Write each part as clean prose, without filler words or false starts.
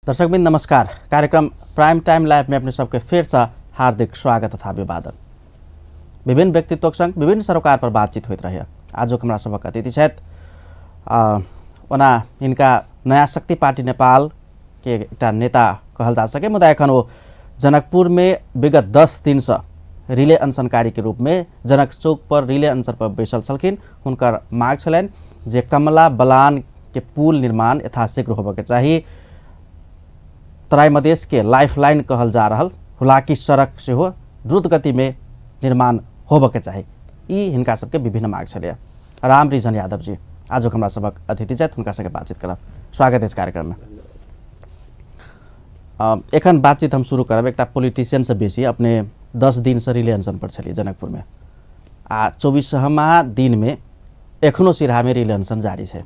दर्शकवृन्द नमस्कार। कार्यक्रम prime time live में अपने सबके फिर से हार्दिक स्वागत तथा अभिवादन। विभिन्न व्यक्तित्वक संग विभिन्न सरोकार पर बातचीत होइत रहे। आजुक हमरा सबक अतिथि छथि, ओना हिनका नया शक्ति पार्टी नेपाल के एकटा नेता कहल जा सके, मुदा एखन ओ जनकपुर में विगत 10 दिन से रिले अनशनकारी के रूप में जनक चौक पर रिले अनशन पर बैसल छलखिन। हुनकर मांग छलनि जे कमला बलान के पुल निर्माण यथाशीघ्र होबऽके चाही। तराई मधेश के लाइफलाइन कहल जा रहल हुलाकी सड़क सेहो द्रुत गति में निर्माण होबऽके चाही। ई हिनका सबके विभिन्न मांग छलै। राम रिझन यादव जी आजुक हमरा सबक अतिथि छथि, हुनका सबके बातचीत करब। स्वागत है इस कार्यक्रम में। एखन बातचीत हम शुरू करब एकटा पॉलिटिशियन से बेसी। अपने 10 दिन से रिले अनशन पर छलियै जनकपुर में, आ 24वां दिन में एखनो सिरहा में रिले अनशन जारी है।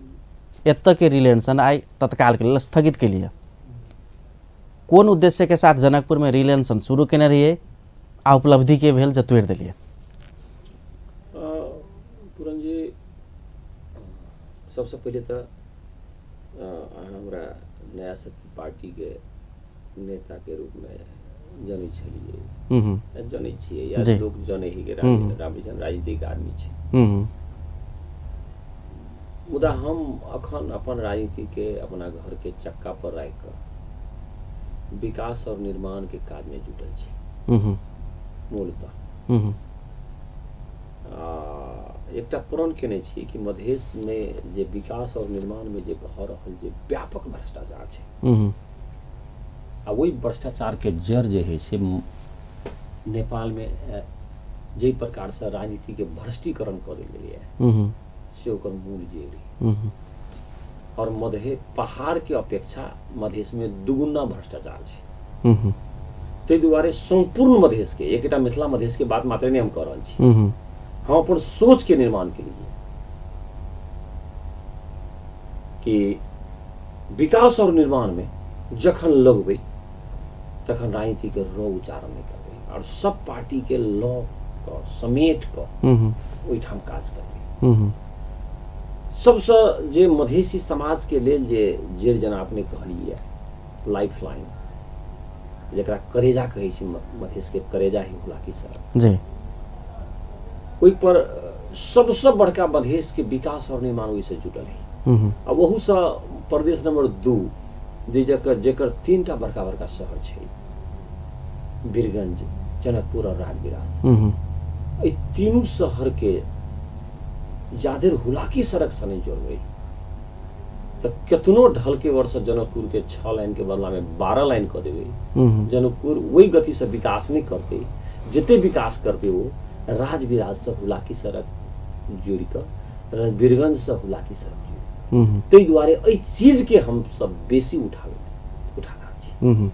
एतऽ के रिले अनशन आइ तत्काल के लेल स्थगित के लिए कोन उद्देश्य के साथ जनकपुर में रिले अनशन शुरू केने रहिए आ उपलब्धि के भेल जे तोड़ि देलियै? पूरन जी, सबसे पहिले तऽ हमरा नया शक्ति पार्टी के नेता के रूप में जनै छलियै, जनै छियै या लोक जनै है कि राम रिझन राजनीतिक आदमी छै। मुदा हम अखन अपन राजनीति के अपना घर के चक्का पर राखि कऽ विकास और निर्माण के काज में जुटल छी मूलतः। एकटा प्रण केने छी कि मधेश में जे विकास और निर्माण में जे भऽ रहल जे व्यापक भ्रष्टाचार छै, आ ओहि भ्रष्टाचार के जड़ जे है से नेपाल में जाहि प्रकार से राजनीति के भ्रष्टीकरण कऽ देल गेलैए से ओकर मूल जड़ है। और मधे पहाड़ के अपेक्षा मधेश में दुगुना भ्रष्टाचार छै। ताहि दुआरे सम्पूर्ण मधेश के, एकटा मिथिला मधेश के बात मात्र नहीं हम कऽ रहल छी, हम अपन सोच के निर्माण के लिए कि विकास और निर्माण में जखन लगबै तखन राजनीति के रो उच्चारण नहीं करबै और सब पार्टी के लऽ कऽ समेट कऽ ओहिठाम काज करबै। सबसे जे मधेसी समाज के लेल जे जेर जना अपने कहलिए लाइफ लाइन, जकरा करेजा कहै छी, मधेश के करेजा ही हुलाकी सड़क जी, ओहि पर सबसे बड़का मधेश के विकास और निर्माण ओहिसँ जुटल है। आ ओहूसँ प्रदेश नंबर 2 जे जकर 3टा बड़का बड़का शहर छै, वीरगंज, जनकपुर और राजविराज, एहि तीनू शहर के जाधरि हुलाकी सड़क से नहीं जोड़बै तऽ केतनो ढल के वर्ष जनकपुर के 6 लाइन के बदला में 12 लाइन कऽ देबै, जनकपुर ओहि गति से विकास नहीं करतै जते विकास करतै ओ राजविराज से हुलाकी सड़क जोड़ि कऽ वीरगंज से हुलाकी सड़क जोड़ि। ताहि दुआरे एहि चीज के हम सब बेसी उठा रहल छी।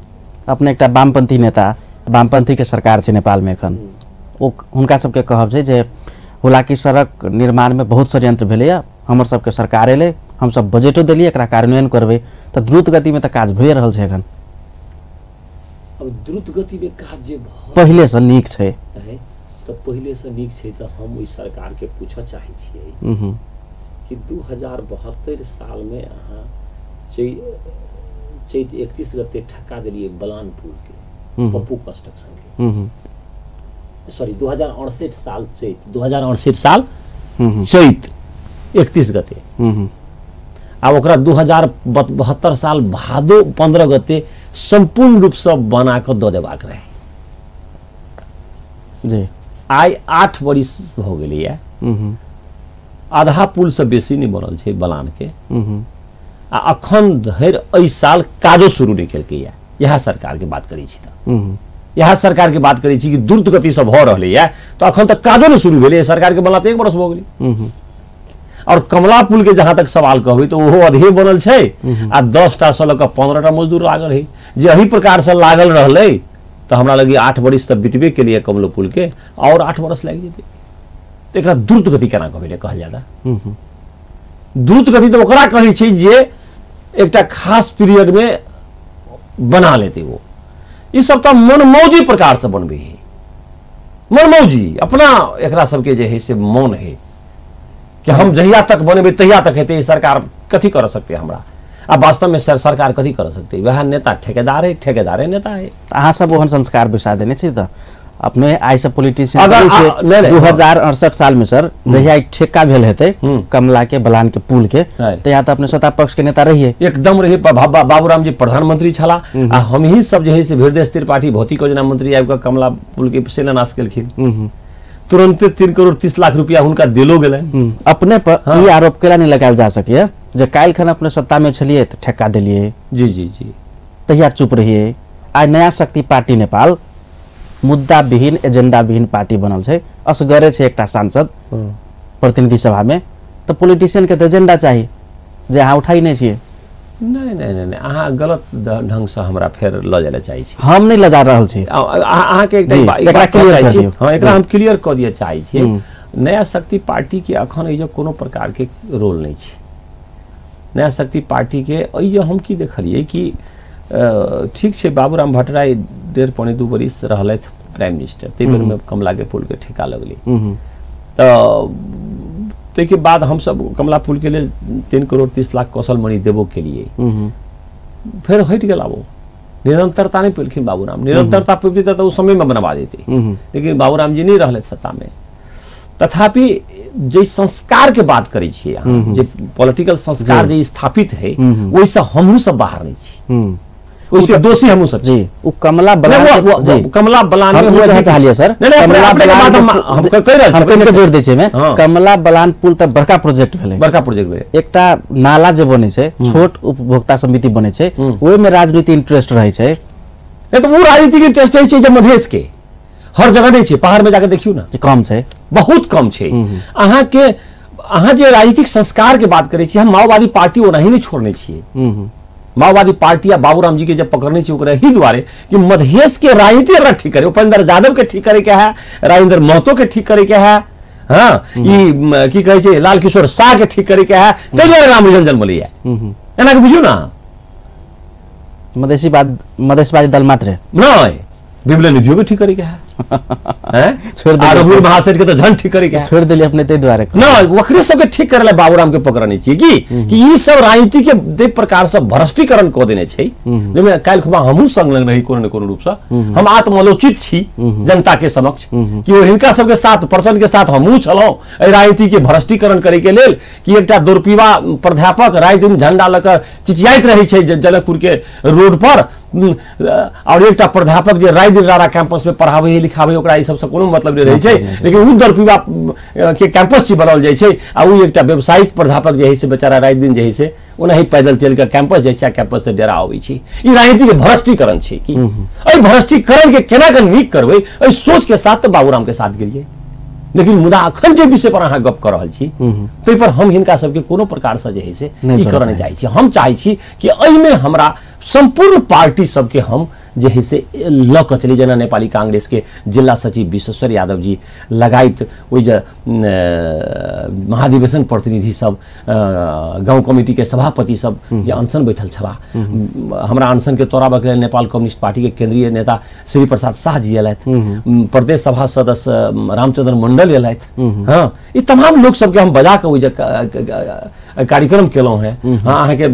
अपने एकटा वामपंथी नेता, वामपंथी के सरकार छै नेपाल में एखन, ओ हुनका सबके कहब छै जे हुलाकी सड़क निर्माण में बहुत षड्यंत्र भेलैए, हमर सबके सरकार एलै, हमसब बजटो देलियै, एकरा कार्यान्वयन करबै, तऽ द्रुत गति में तऽ काज भए रहल छै एखन। अब द्रुत गति में काज जे पहिले से नीक छै तऽ पहिले से नीक छै। तऽ हम ओहि सरकार के पूछऽ चाहै छियै कि 2072 साल में अहाँ चैत 31 गते ठक्का देलियै बलान पुल के, पप्पू कंस्ट्रक्शन के, सॉरी 2068 साल चैत, 2068 साल चैत 31 गते, आ ओकरा 2072 साल भादो 15 गते सम्पूर्ण रूपसँ बना कऽ दऽ देबाक रहै जी। आइ 8 बरिस भऽ गेलैए, आधा पुलसँ बेसी नहि बनल छै बलान के, आ अखन धरि एहि साल काजो शुरू नहि केलकैए। इएह सरकारके बात करै छी तऽ इएह सरकार के बात करै छी कि द्रुत गति से भऽ रहलैए तऽ अखन तक काजो नहि शुरू भेलै, सरकार के बनला तऽ 1 बरस भऽ गेलै। और कमला पुल के जहाँ तक सवाल कहबै तऽ ओहो अधे बनल छै आ 10टा से लऽ कऽ 15टा मजदूर लागल है। जे एही प्रकार से लागल रहलै तऽ हमरा लगी 8 बरिस तऽ बितबे केलिए कमलो पुल के, और 8 बरस लागि जेतै। तऽ एकरा द्रुत गति केना कहबै कहल जादा? द्रुत गति तऽ ओकरा कहै छै जे एकटा खास पीरियड में बना लेतै। ओ ई सब तऽ मनमौजी प्रकार से बनबै है, मनमौजी अपना एकरा सबके जे है से मन है कि हम जहिया तक बनेबै तहिया तक हेतै, सरकार कथी कर सकते हमरा। आ वास्तव में सरकार कथी कर सकते? वह नेता ठेकेदार है, ठेकेदारे नेता है। अहाँ सब ओहन संस्कार बैसा देने छी त अपने आइ से पॉलिटिशियन 2068 साल में सर जहिया एक ठेका भेल हेतै कमला के बलान के पुल के, तहिया त अपने सत्ता पक्ष के नेता रहिए, एकदम रहिए। बाबूराम जी प्रधानमंत्री छला आ हम ही सब जे है से हृदय त्रिपाठी भौतिक योजना मंत्री आबि कऽ कमला पुल के शिलान्यास केलखिन। तुरंते 3 करोड़ 30 लाख रुपया हुनका देलो गेलनि। अपने पर ई आरोप केला नहीं लगायल जा सकैए जे काल्हि खन अपने सत्ता में छलिए त ठेका देलिए। जी जी जी, तहिया चुप रहिए। आइ नया शक्ति पार्टी नेपाल मुद्दा विहीन एजेंडा विहीन पार्टी बनल छै, असगरे छै एकटा सांसद प्रतिनिधि सभा में, तो पॉलिटिशियन के एजेंडा चाहिए जे अहाँ उठाई नहीं छियै। नहीं नहीं नहीं नहीं, अहाँ गलत ढंग से हमरा फेर ल जाय चाहै छी। हम नहीं लजा रहल छी अहाँ के, एकरा क्लियर कर दियौ। हां, एकरा हम क्लियर क दिय चाहै छी। नया शक्ति पार्टी के अखन एहि जे कोनो प्रकार के रोल नहीं छै। नया शक्ति पार्टी के एहि जे हम की देखलियै कि ठीक छै, बाबूराम भट्टराई 1.5 पौने 2 बरिस रहलथि प्राइम मिनिस्टर, ताहि बेरमे कमला के पुल के ठेका लगलै। तऽ ताहिके बाद हमसब कमला पुल के लेल 3 करोड़ 30 लाख कौशल मणि देबो के लिए फेर हटि गेल। आब निरंतरता नहीं पेलखिन बाबूराम। निरंतरता पेबी तऽ ओ समयमे बनवा देते, लेकिन बाबूराम जी नहीं रहलथि सत्तामे। तथापि जे संस्कार के बात करै छियै अहाँ, जे पॉलिटिकल संस्कार जे स्थापित है ओहिसँ हमहूँ सब बाहर नहीं छी, उसके दोषी हमहूँ सब जी। उ कमला बलान जी, कमला बलान में हुआ चाहलिए सर, कमला बलान हम कहि रहल छी, हम जोड़ दै छी में। कमला बलान पुल त बड़का प्रोजेक्ट भेलै, बड़का प्रोजेक्ट भेलै। एकटा नाला जे बनै छै, छोट उपभोक्ता समिति बनै छै, ओहि में राजनीति इंटरेस्ट रहै छै। नहीं तो वो राजनीतिक इंटरेस्ट रहै छै जे मधेश के हर जगह नहीं छै, पहाड़ में जाके देखियौ ना कम छै, बहुत कम छै। अहाँ के अहाँ जे राजनीतिक संस्कार के बात करै छी, हम माओवादी पार्टी ओनाही नहीं छोड़ने छियै। माओवादी पार्टी आ बाबूराम जी के जब पकड़ने छी ओकरा एही दुआरे कि मधेश के राजनीति अगर ठीक करे, उपेंद्र यादव के ठीक करे के है, राजेंद्र महतो के ठीक करे के है, हाँ ई की कहै छै लाल किशोर शाह के ठीक करे के है, ताहि दुआरे रामरिजन जन्मलैया। एना के बुझियौ ना, मधेशीवाद मधेशवादी दल मात्र नहीं, बिमला निधियो के ठीक करे के है, हैं छोड़ दे, रघुवीर महासेठ के तो झन ठीक करे के छोड़ देली अपने ताहि दुआरे ना, ओकरे सबके ठीक करे ला बाबूराम के पकड़ने छियै कि ई सब राजनीति के जे प्रकार से भ्रष्टीकरण क देने छै, जाहिमे काल्हि खुबा हमहूँ संलग्न रही कोनो न कोनो रूप से, हम आत्मालोचित छी जनता के समक्ष कि ओ हिनका सबके साथ प्रचंड के साथ हमहूँ छलहुँ एहि राजनीति के भ्रष्टीकरण करे के लेल कि एकटा दुर्पीवा प्राध्यापक राति दिन झंडा लऽ कऽ चिचियाइत रहै छै जनकपुर के रोड पर, और एकटा प्राध्यापक जे राति दिन रारा कैंपस में पढ़ाबै है लिखाबै, ओकरा ई सबसँ कोनो मतलब नहि रहै छै, लेकिन उ दरपीवा के कैंपस बनाओल जाइ छै आ उ एकटा व्यावसायिक प्राध्यापक जे है से बेचारा राति दिन जे है से ओनाही पैदल चलि कऽ कैंपस जाइ छै आ कैंपस से डेरा अबै छै। ई राजनीति के भ्रष्टीकरण छै कि एहि भ्रष्टीकरण के केना कऽ नीक करबै, एहि सोच के साथ तऽ बाबूराम के साथ गेलियै। लेकिन मुदा अखन जे विषय पर अहाँ गप कऽ रहल छी ताहि पर हम हिनका सबके कोनो प्रकारसँ जे है से ई करऽ नहि चाहै छी। हम चाहै छी कि एहिमे हमरा सम्पूर्ण पार्टी सबके हम जे है से लऽ कऽ चली, जेना नेपाली कांग्रेस के जिला सचिव विश्वेश्वर यादव जी लगायत ओहि जे महाधिवेशन प्रतिनिधि सब, गाँव कमिटी के सभापति सब जे अनशन बैठल छलाह, हमरा अनशन के तोड़ाबऽ के लेल नेपाल कम्युनिस्ट पार्टी के केंद्रीय नेता श्री प्रसाद शाह जी एलथि, प्रदेश सभा सदस्य रामचंद्र मंडल एलथि, हाँ ई तमाम लोक सबके हम बजा कऽ ओहि जे कार्यक्रम केलहुँ हेँ। हाँ अहाँके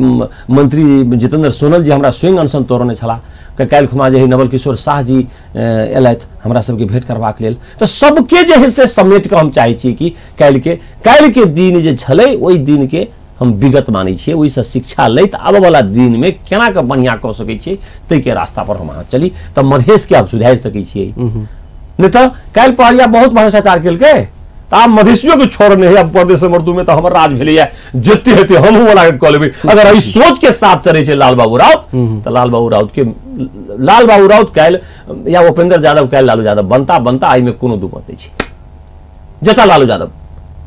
मंत्री जितेंद्र सोनल जी हमरा स्वयं अनशन तोड़ने छलाह, काल्हि खुमा जे है नवल किशोर शाह जी एलथि हमरा सबके भेंट करबाक लेल। तऽ सबके जे है से समेट कऽ हम चाहै छी कि काल्हिके दिन जे छलै ओहि दिनके हम विगत मानै छियै, ओहिसँ शिक्षा लैत आबऽवला दिनमे केना कऽ बढ़िआँ कऽ सकै छियै ताहिके रास्ता पर हम अहाँ चली तऽ मधेशके आब सुधारि सकै छियै। नहि तऽ काल्हि पहरिया बहुत भ्रष्टाचार केलकै तऽ आब मधेशियो के छोड़ नहीं है, अब परदेश मर्दू में तऽ हमर राज भेलैया, जते हेतै हमहूँ बना कऽ लेबै। अगर एहि सोच के साथ चलै छै लाल बाबू राउत तऽ लाल बाबू राउत काल्हि या उपेंद्र यादव काल्हि लालू यादव बनता बनता, एहिमे कोनो दू मत नहि छै। जता लालू यादव,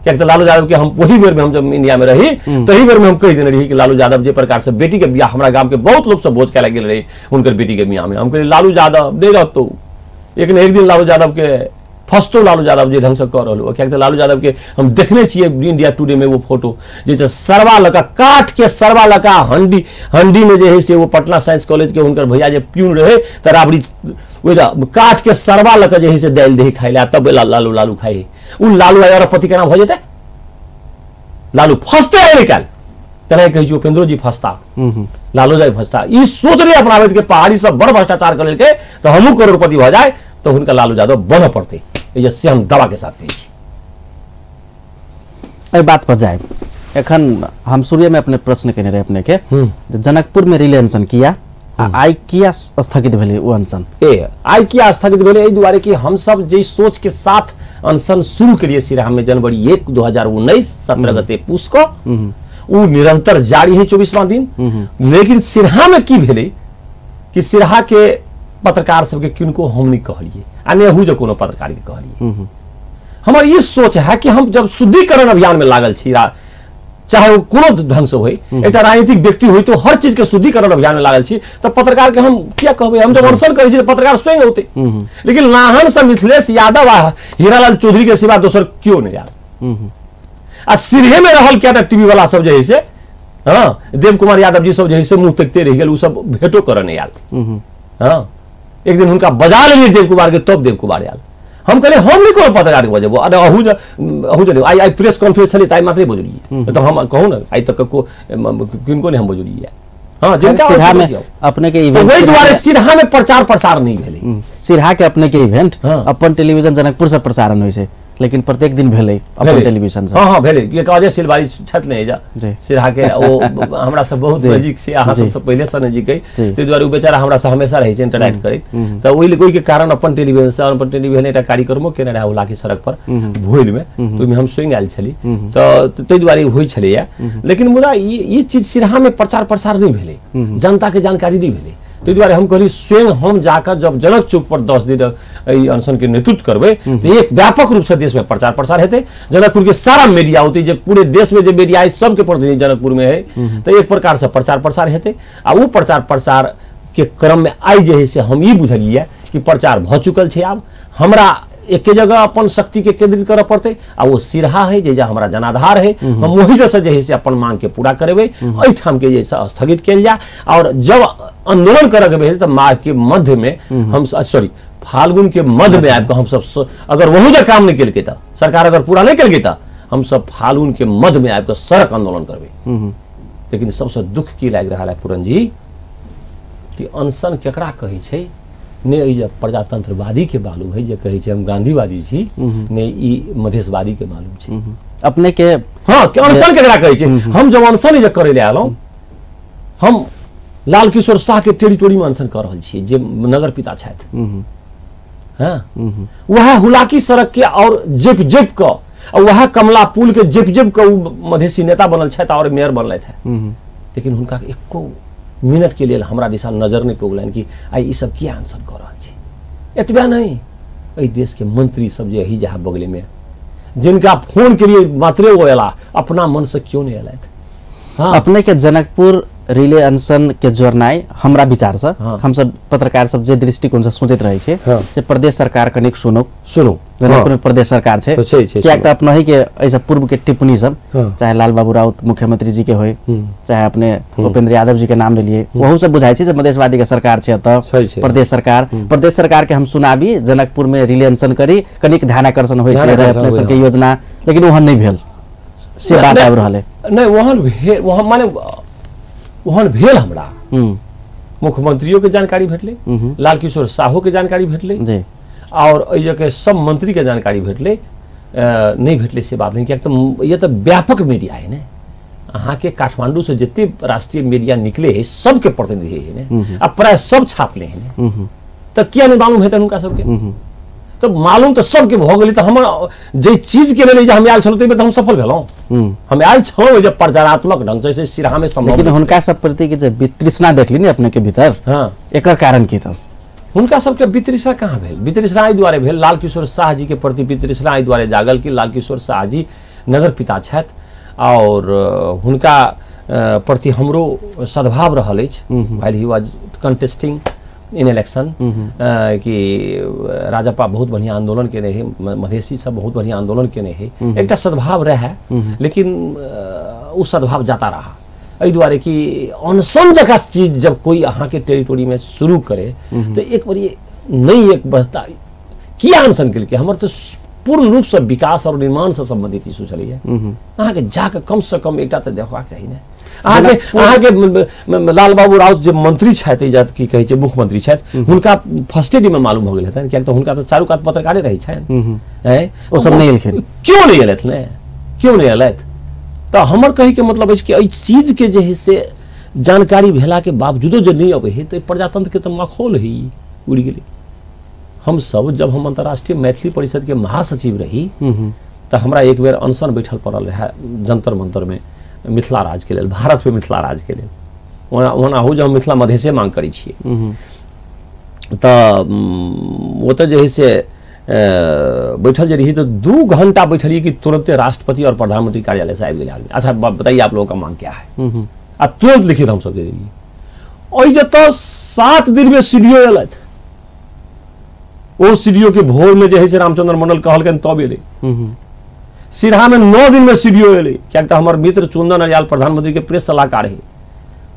कियाकि तऽ लालू यादव के हम ओही बेर में हम जब इंडिया में रही तही बेर में हम कहि देने रही कि लालू यादव जे प्रकार से बेटी के बियाह, हमरा गाम के बहुत लोग सब भोज खाय गेल रही हुनकर बेटी के बियाह में, हम कहलियै लालू यादव नहि रहतौ, एक न एक दिन लालू यादव के फसतो, लालू यादव जे ढंग से कऽ रहल, कियाकि तऽ लालू यादव के हम देखने छियै इंडिया टुडे में वो फोटो जे सरवा लऽ कऽ काठ के सरवा लऽ कऽ हंडी हंडी में जे है से वो पटना साइंस कॉलेज के हुनकर भैया जे प्यून रहे तऽ राबड़ी ओहि काठ के सरवा लऽ कऽ जे है से दालि दही खाइ लए तब लालू लालू खाइ। उ लालू अरबपति केना भऽ जेतै? लालू फसते है निकाल। तेना कहै छी उपेंद्रो जी फसता, लालू जी फसता, ई सोच रहे अपनाबैत के पहाड़ी सब बड़ भ्रष्टाचार कर लेलकै तऽ हमहूँ करोड़पति भऽ जाए तऽ हुनका लालू यादव बनऽ पड़तै। एहि से हम दावा के साथ कहै छी। एहि बात पर जाए एखन हम शुरुए में अपने प्रश्न केने रहे अपने के, जनकपुर में रिले अनशन किया, आइ किया स्थगित भेलै ओ अनशन? ए आइ किया स्थगित भेलै एहि दुआरे कि हमसब जे सोच के साथ अनशन शुरू केलिए सिराहा में जनवरी 1 2019 17 गते पूस को, उ निरंतर जारी है 24वां दिन। लेकिन सिराहा में की भेलै कि सिराहा के पत्रकार सबके किनको हम नहीं कहलिए आ ने हु जे कोनो पत्रकार के कहलिए। हमर ई सोच है कि हम जब शुद्धिकरण अभियान में लागल छी, चाहे वो कोनो ढंग से होई, एकटा राजनीतिक व्यक्ति होई तो हर चीज के शुद्धिकरण अभियान में लागल छी, तो पत्रकार के हम किया कहबै? हम जब अनशन करै छी पत्रकार स्वयं होते। लेकिन नाहन से मिथिलेश यादव आ हीरालाल चौधरी के सिवा दोसर क्यों नहीं आयल। आ सिरहे में रहल क्या टीवी वाला सब जे है से, हाँ देव कुमार यादव जी सब जे है से मुँह तकते रहि गेल, उ सब भेटो करऽ नहीं आयल। हाँ एक दिन हुनका बजा लेलियै देव कुमार के, तब देव कुमार आयल। हम कहलियै हम नहीं कोनो पत्रकार के बजेबो, अरे अहू जे आइ आइ प्रेस कॉन्फ्रेंस छलै तऽ आइ मात्रे बजलियै, तऽ हम कहू ने आइ तक किनको नहीं हम बजलियै। हाँ जिनका सिरहा में अपने के इवेंट वही दुआरे सिरहा में प्रचार प्रसार नहीं भेलै। सिरहा के अपने के इवेंट अपन टेलीविजन जनकपुर से प्रसारण होइ छै, लेकिन प्रत्येक दिन भेलै अपन टेलीविजन से। हाँ हाँ भेलै। एक अजय सिलवारी छथि ने एजा सिरहा के, ओ हमरा सब बहुत नजीक छै, अहाँ सबसँ पहिले से नजीक अइ, ताहि दुआरे ओ बेचारा हमरा से हमेशा रहै छै इंटरैक्ट करैत। तऽ ओहि के कारण अपन टेलीविजन से अपन टेलीविजन एकटा कार्यक्रमो केने रहै हुलाकी सड़क पर भोइल में, तऽ ओहिमे हम स्वयं आयल छली, तऽ ताहि दुआरे होइ छलैया। लेकिन मुदा ई चीज सिरहा में प्रचार प्रसार नहि भेलै, जनता के जानकारी नहि भेलै। ताहि दुआरे हम कहली स्वयं हम जाकर जब जनक चौक पर 10 दिन एहि अनशन के नेतृत्व करबै तऽ एक व्यापक रूप से देश में प्रचार प्रसार हेतै। जनकपुर के सारा मीडिया होतै, जे पूरे देश में जे मीडिया है सबके प्रतिनिधि जनकपुर में है, तऽ एक प्रकार से प्रचार प्रसार हेतै। आ ओ प्रचार प्रसार के क्रम में आइ जे है से हम ई बुझलियै कि प्रचार भऽ चुकल छै। आब हमरा एके जगह अपन शक्ति के केंद्रित करऽ पड़तै आ ओ सिरहा है जे हमरा जनाधार है, हम वही जैसे जे है से अपन मांग के पूरा करेबै। एहिठाम के जे स्थगित कयल जाय। और जब आंदोलन करऽ के भेल तऽ माघ के मध्य में हम सॉरी फाल्गुन के मध्य में आबि कऽ हमसब अगर वहू जे काम नहीं केलकै तऽ सरकार अगर पूरा नहीं केलकै तऽ हमसब फाल्गुन के मध्य में आबि कऽ सड़क आंदोलन करबै। लेकिन सबसँ दुख की लागि रहल है पूरन जी कि अनशन केकरा कहै छै, ने ई जे प्रजातंत्रवादी के मालूम है जे कहै छै हम गांधीवादी छी, ने ई मधेशवादी के मालूम छै अपने के। हाँ अनशन केकरा कहै छै। हम जब अनशन जे करै लए आयलहुँ, हम लाल किशोर शाह के टेरिटोरी में अनशन कर रहल छियै जे नगर पिता छथि। हाँ वएह हुलाकी सड़क के और जेप जेप कऽ आ वएह कमला पुल के जेप जेप कऽ ओ मधेशी नेता बनल छथि और मेयर बनलथि है। लेकिन हुनका एको मिनट के लेल हमरा दिशा नजर नहीं पड़लनि कि आइ ई सब किया अनशन कऽ रहल छी। एतबे नहीं, एहि देश के मंत्री सब जे एहि जहाँ बगले में जिनका फोन के लिए मात्रे ओ अयला, अपना मन से क्यों नहीं अयलथि। हाँ अपने के जनकपुर रिले अनशन के जोड़नाइ हमरा विचार से, हम सब पत्रकार सब जे दृष्टिकोण से सोचैत रहै छै जे प्रदेश सरकार कनिक सुनो सुनो जनकपुर में प्रदेश सरकार छै, कियाक तऽ अपनहि के एहिसँ पूर्व के टिप्पणी सब, चाहे लाल बाबू राउत मुख्यमंत्री जी के होय, चाहे अपने उपेंद्र यादव जी के नाम लेलिए, ओहू सब बुझाइ छै जे मधेशवादी के सरकार छै। एतऽ प्रदेश सरकार, प्रदेश सरकार के हम सुनाबी जनकपुर में रिले अनशन करी, कनिक ध्यान आकर्षण होइ छै अपने सबके योजना, लेकिन ओहन नहि भेल से बात आबि रहल है। नहि ओहन भेल, ओहन माने ओहन भेल। हमरा मुख्यमंत्रियों के जानकारी भेटलै, लाल किशोर साहू के जानकारी भेटलै जी, और एहि के सब मंत्री के जानकारी भेटलै। नहीं भेटलै से बात नहीं, कियाक तऽ ये तऽ व्यापक मीडिया है ने। अहाँके काठमांडू से जते राष्ट्रीय मीडिया निकले है सबके प्रतिनिधि है ने, आ प्राय सब छापले है ने, तऽ किया नहीं मालूम हेतनि हुनका सबके? तऽ मालूम तऽ सबके भऽ गेलै। तऽ हमर जे चीज के लेल जे हम आयल छलहुँ ताहिमे तऽ हम सफल भेलहुँ। हम आयल छलहुँ जे प्रचारात्मक ढंग से सिरहा में संभव, लेकिन हुनका सब प्रति के जे वितृष्णा देखली ने अपने के भीतर, हाँ एकर कारण की था? हुनका सबके वितृष्णा कहाँ भेल? वितृष्णा एहि दुआरे भेल, लाल किशोर शाह जी के प्रति वितृष्णा एहि दुआरे जागल कि लाल किशोर शाह जी नगर पिता छथि और हुनका प्रति हमरो सद्भाव रहल अछि। While he was contesting in election कि राजपा बहुत बढ़िया आंदोलन केने है, मधेशी सब बहुत बढ़िया आंदोलन केने है, एकटा सद्भाव रहे, लेकिन ओ सद्भाव जाता रहा एहि दुआरे कि अनशन जकाँ चीज जब कोई अहाँके टेरिटोरी में शुरू करे तो एक बार नहीं एक बहता किया अनशन केलकै। हमर तो पूर्ण रूप से विकास और निर्माण से संबंधित इशू छलैया, अहाँके जाके कम से कम एकटा तऽ देखबाक चाही ने। अहाँके लाल बाबू राउत जे मंत्री छथि, की कहै छै मुख्यमंत्री छथि, हुनका फर्स्टे डे में मालूम भऽ गेल हेतनि, कियाकि तऽ हुनका तऽ चारू कात पत्रकारे रहै छनि। ओ सब नहि एलखिन, क्यों नहि एलथि ने, क्यों नहि एलथि? तऽ हमर कहैके मतलब अछि कि एहि चीजके जे है से जानकारी भेलाके बावजूदो जे नहि अबै है तऽ प्रजातंत्रके तऽ मखौल है उड़ि गेलै। हमसब जब हम अंतर्राष्ट्रीय मैथिली परिषद के महासचिव रही तऽ हमरा एक बेर अनशन बैठल पड़ल रहै जंतर मंतर में मिथिला राज के लेल, भारत में मिथिला राज के लेल। ओना ओना हो जे हम मिथिला मधेशे मांग करै छियै, तऽ ओतऽ जे है से बैठल जे रही तो 2 घंटा बैठलिए कि तुरंते राष्ट्रपति और प्रधानमंत्री कार्यालय से आबि गेलै आदमी, अच्छा बताइए आप लोगों का मांग क्या है, आ तुरंत लिखित हम सब दे देलियै। ओहि जतऽ 7 दिन में सी डी ओ एलथि, ओ सी डी ओ के भोर में जे है से रामचंद्र मंडल कहलकनि तब एलै। सिरहा में 9 दिन में सी डी ओ एलै, कियाकि तऽ हमर मित्र चंदन अर्याल प्रधानमंत्री के प्रेस सलाहकार है,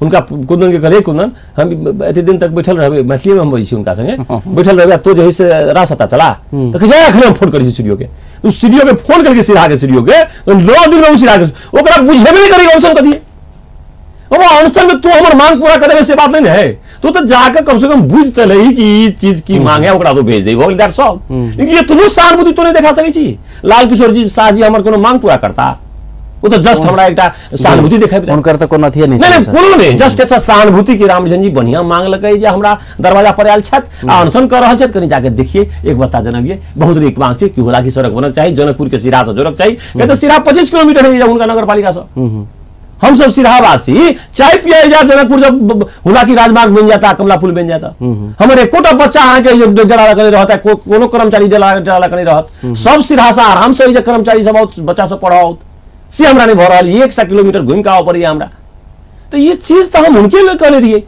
हुनका कुंदन के कहलियै कुंदन हम एते दिन तक बैठल रहबै, मैथिली में हम बजै छी हुनका संगे, बैठल रहबै तो जे है से रास्ता चला, तऽ कहै छै एखने हम फोन करै छी सी डी ओ के। ओ सी डी ओ के फोन करके सिरहा के सी डी ओ के तो 9 दिन में ओ सिरहा के ओकरा बुझेबे नहि करै अनशन कथी, अनशन में तू हमर मांग पूरा करेबे से बात नहीं है, तू तो जाकर कम से कम बुझ तऽ लही कि ई चीज की मांग है, ओकरा तो भेज दे भऽ गेल सब। लेकिन ये तुनु सहानुभूति तो नहीं देखा सकै छी। लाल किशोर जी शाह जी हमर कोनो मांग पूरा करता, वो तो जस्ट हमरा एकटा सहानुभूति देखाबे, हुनकर तऽ कोनो अथिए नहीं, नहीं कोनो नहीं, जस्ट ऐसा सहानुभूति कि रामजन जी बढ़िया मांग लकै जे हमरा दरवाजा पर आयल छथि आ अनशन कर रहल छथि, कनि जाके देखिए एक बत्ता जनबिए, बहुत नीक मांग छै कि हुलाकी सड़क बनक चाही, जनकपुर के सिरा से जोड़क चाही, किया तऽ सिरा 25 किलोमीटर है हुनका नगरपालिका से। हम सब सिरहावासी चाय पिया जा जनकपुर जब हुलाकी राजमार्ग बन जाता, कमला पुल बन जाता, हमर एकोटा बच्चा अहाँके जरा लग रहत, कोनो कर्मचारी जरा लग नहीं रहत, सब सिरहा से आराम से कर्मचारी सब आओत, बच्चा सब पढ़ाओत, से हमरा नहीं भऽ रहल, 100 किलोमीटर घुमि कऽ आबऽ पड़ैया हमरा। तो ये चीज तो हम हुनके लेल कहने रहियै।